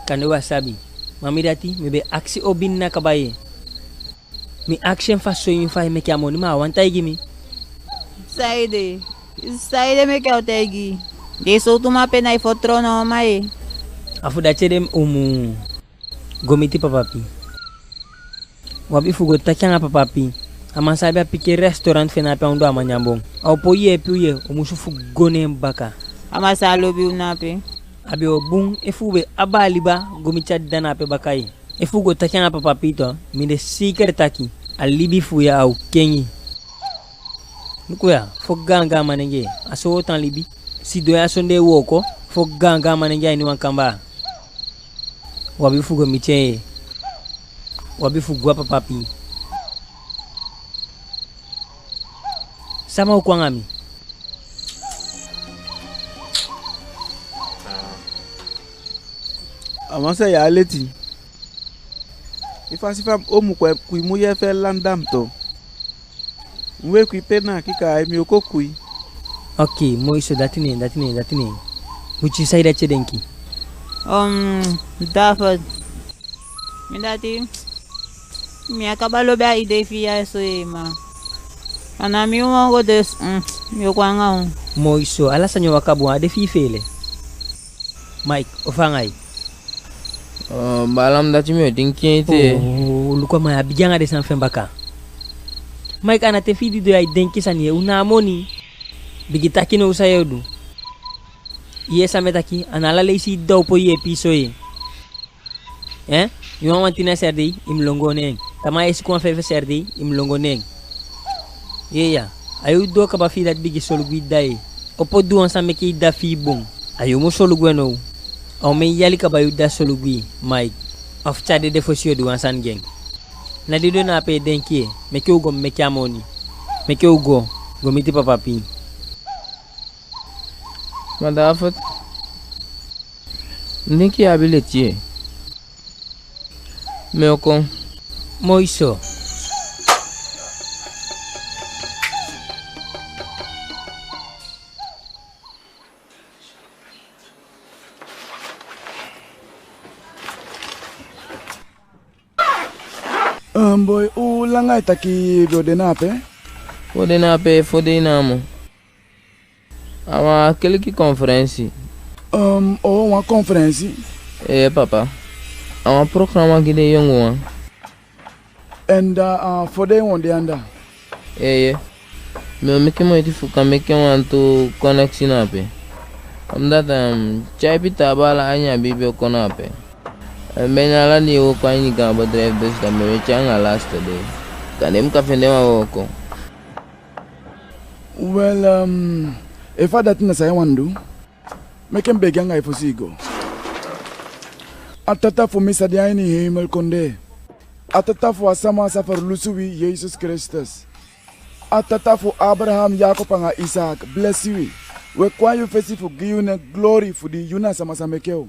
Kande u á sabi, ma mi dati, mi be akisi Obinna kaba ye. Mi akisi en fu a soi mi fa ai meke a moni, ma a á wani taigi mi. Saide? Saide meke a o taigi i? Den sowtu man pe ná e fitoow ná wan man ye. A fu dati ede u mu go miti Papa Pi. U abi fu go taki anga Papa Pi. A man sa abi a pikin restaurant fi en na ape a ondoo a Manyangbon. A o poi yeepi u ye, u musu fu go ne en baka. A man sa lobi u na ape. A be o bun efu u be abaa liba go miti a dda na ape baka ye. Efu u go taki anga Papa Pi tu, mi de seiker taki a libi fu u ya a o kengi. Luku ya, foki gaangaan manengee, a so u o tan libi. Sidon ya sondee wooko, foki gaangaan manengee a ini wan kambaa. U abi fu go miti en ye. U abi fu go a Papa Pi. Sama o kon anga mi? A man sa ya leti. I fasi fa o mu kon e kui mu yee fu e landa mi tu. Mu e kui pe na aki kaa, mi o kon kui. Oke, moi so, dati ne, dati ne, dati ne. Buti, saide dati e denki? Um, David. Mi dati, mi á kaba lobi a idee fi i ya so ye, ma a ná mi uman go, dus, mm, mi o kon anga u. Moi so, ala sani o waka bun, a de fi i feele. Mike, o fa anga i? Oh, baala, mi dati mi o denki en ete. Oh, luku a man ya bigin anga den sani fi en baka. Mike, a ná te fi i didon ya e denki sani ye, u na a moni. Bigin taki now san yu o du. Yee san mi e taki, a ná ala leisi i dda o poi yeepi i so ye. Eh? Yu wani wan tin na serdei, i mu lon go ne en. Tamaa i e suku wan feifi serdei, i mu lon go ne en. Yee ya, a yuu doo kaba fi i dati bigin solugu i dda ye. Opo du wan sani meke i dda fii bun. A yu mu solugu en now. A omen yali kaba yu dda solugu i, Mike. Ofu te a dede fosi yu o du wan sani gi en. Ná didon na ape i e denki ye, meke u go meke a moni. Meke u go, go miti Papa Pi. Ma David, mi denki i abi leti ye. Mi o kon. Moi so. Um, boi, u langa i taki i be o de na ape? U o de na ape fo dei namo. A wan keliki konferensi. Um, o, wan konferensi? Ee, papa. A wan programa gi den yonguwan. En da, a fo dei u o de anda? Eeye. Mi o meke moiti fu kan meke wantu koneksi na ape. Omdat, um, tyaipi taa baala a ini a biibi o kon na ape. Mi be na ala dei e wooko a ini gaan bedrijf, dus da mi e weti anga lasti dei. Kande mi kan fende wan wooko. Wel, ehm, efu a dati na san i wani du, meke mi begi anga i fosi i go. A Tata fu mi sa de a ini heimel kondee. A Tata fu a sama sa ferlusu wi, Yesus Kristus. A Tata fu Abraham, Yakob anga Isaak, blesi wi. Wi e kon a yu fesi fu gi yu nen glori fu di yu na a sama sa meke u.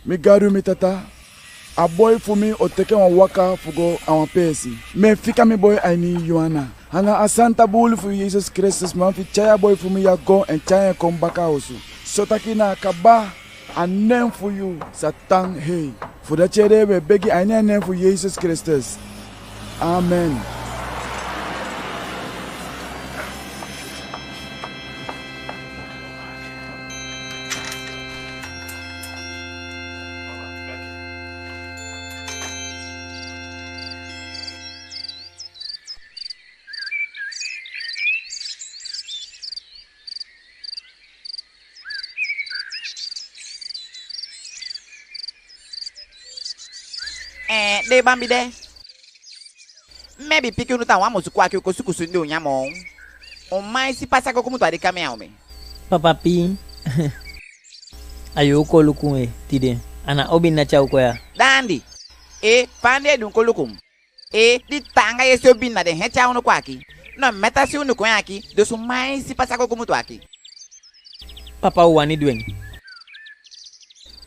Mi Gadu, mi Tata, a boi fu mi o teke wan waka fu go a wan peesi. Mi e fika mi boi a ini yu ana. Anga a santa buulu fu Yesus Kristus, mi wani fu tyai a boi fu mi ya go en tyai en kon baka a osu. So taki na a kaba, a nen fu yu sa tan hei. Fu dati ede wi e begi a ini a nen fu Yesus Kristus. Amen. Ee, dee bambi de. Mi be piki unu taa wan musu kwaki u kon suku soni de u nyan moo. U man e si pasa kon kumutu a di kamea u mi. Papa Pii. A yu u kon luku u e tide. A na Obinna tyai u kon ya. Da andi. Ee, fa andi e du kon luku mi? Ee, di taanga yesi Obinna den heti a unu kwaki. No, mi ta si unu kon ya aki, dus u man e si pasa kon kumutu aki. Papa, u wani du en.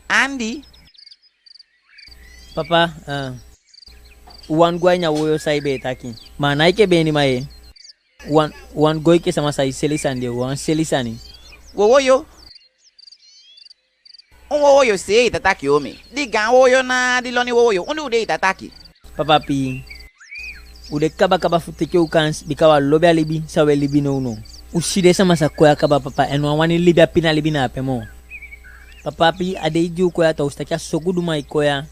Andi. Papa, eh, u wani go a ini a woyo san i be e taki. Ma a ná enke beenima ye. U wani, u wani go enke sama sa e seli sani de, u wani seli sani. Wowoyo? Un wowoyo seei i ta taki, omi? Di gaan wowoyo na di loni wowoyo, unu u de i ta taki? Papa Pii, u de kabakaba fu teke u kansi, bika u á lobi a libi san u e libi nownow. U si den sama sa kon ya kaba, papa, en u á wani libi a pina libi na ape moo. Papa Pii, a dei di u kon ya taa u si taki a so guduman e kon ya.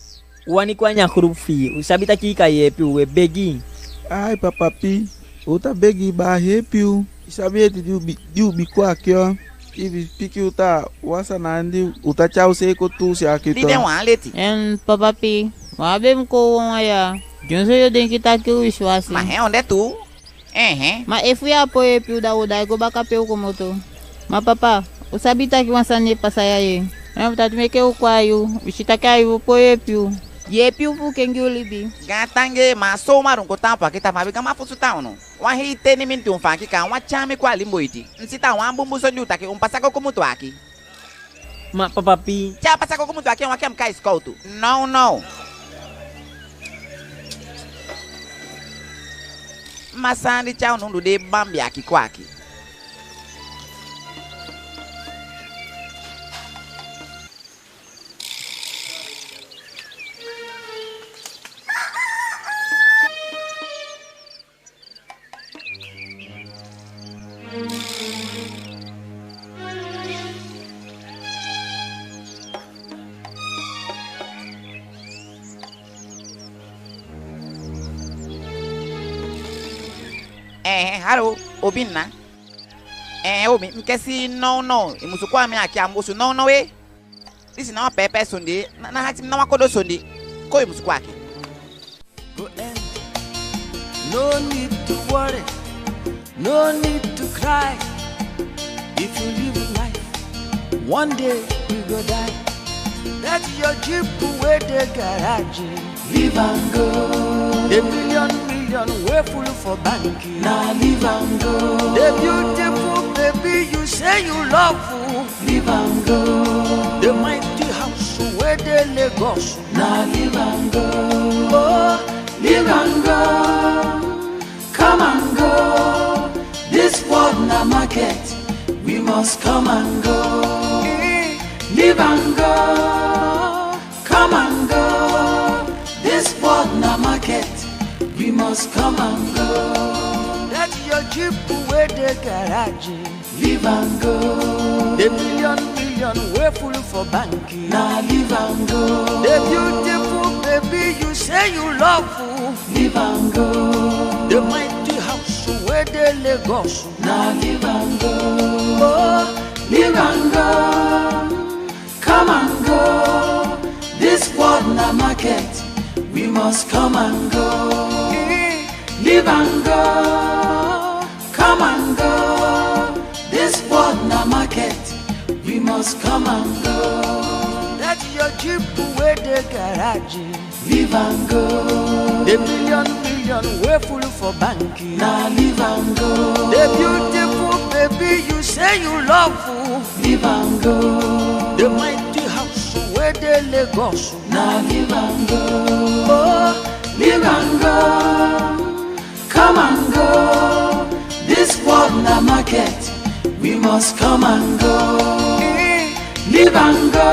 U wani kon a ini a grupu fi i, u sabi taki i kan yeepi u, u e begi. Ai, Papa Pii, u ta begi baa, yeepi u. I sabi eti di u bi, di u bi kon aki o. I bi piki u taa wan sani andi, u ta tyai u seei kon tuusi aki. Di den wan leti. En Papa Pii, u á be mu kon wawan ya. Dyonson yu o denki taki u wisiwasi. Ma hen, on de tu. Ehe. Ma efu yu á poi yeepi u, da u o daai go baka pe u komoto. Ma papa, u sabi taki wan sani e pasa ya ye. En u taki meke u kon a yu, u si taki a yu o poi yeepi u. Yeepi u fu kengi u libi. Gaantangi, ma so u man du kon taampu aki tafa, bika ma fusutan unu. Wan hii teni miniti u fanki kaa wan tyai mi kon a limbo iti. Mi si taa wan bunbun soni di u taki u mu pasa kon kumutu aki. Ma Papa Pii. Te a pasa kon kumutu aki, en wan ke mi kai sikowtu. Nownow. Ma san di tyai unu du dee bambi aki kon aki. Ee, halo, Obinna. Ee, omi, mi ke si nownow, i musu kon a mi aki a musu nownow, ee. Disi na wan pepe soni, na, na hati mi na wan kodo soni. Kon, i musu kon aki. Go end. No need to worry, no need to cry. If you live life, one day we go die. That your Jeep wey dey garage, leave am go. The million million wey full for bank, na leave am go. The beautiful baby you say you love, leave am go. The mighty house wey dey Lagos, na leave am go. Oh, leave am go. Come and go. This world na market, we must come and go. Leave am go. Come and go. This world na market, we must come and go. That your Jeep wey dey garage, leave am go. The million million wey full for bank, na leave am go. The beautiful baby you say you love, leave am go. The mighty house wey dey Lagos, na leave am go. Oh, leave am go. Come and go. This world na na market, we must come and go. Leave and go, come and go. This world na market, we must come and go. That your Jeep wey dey garage, leave and go. The million million wey full for bank, na leave and go. The beautiful baby you say you love, leave and go. The mighty house wey dey Lagos, na leave and go. Oh, leave and go, come and go. This world na market, we must come and go. Leave and go,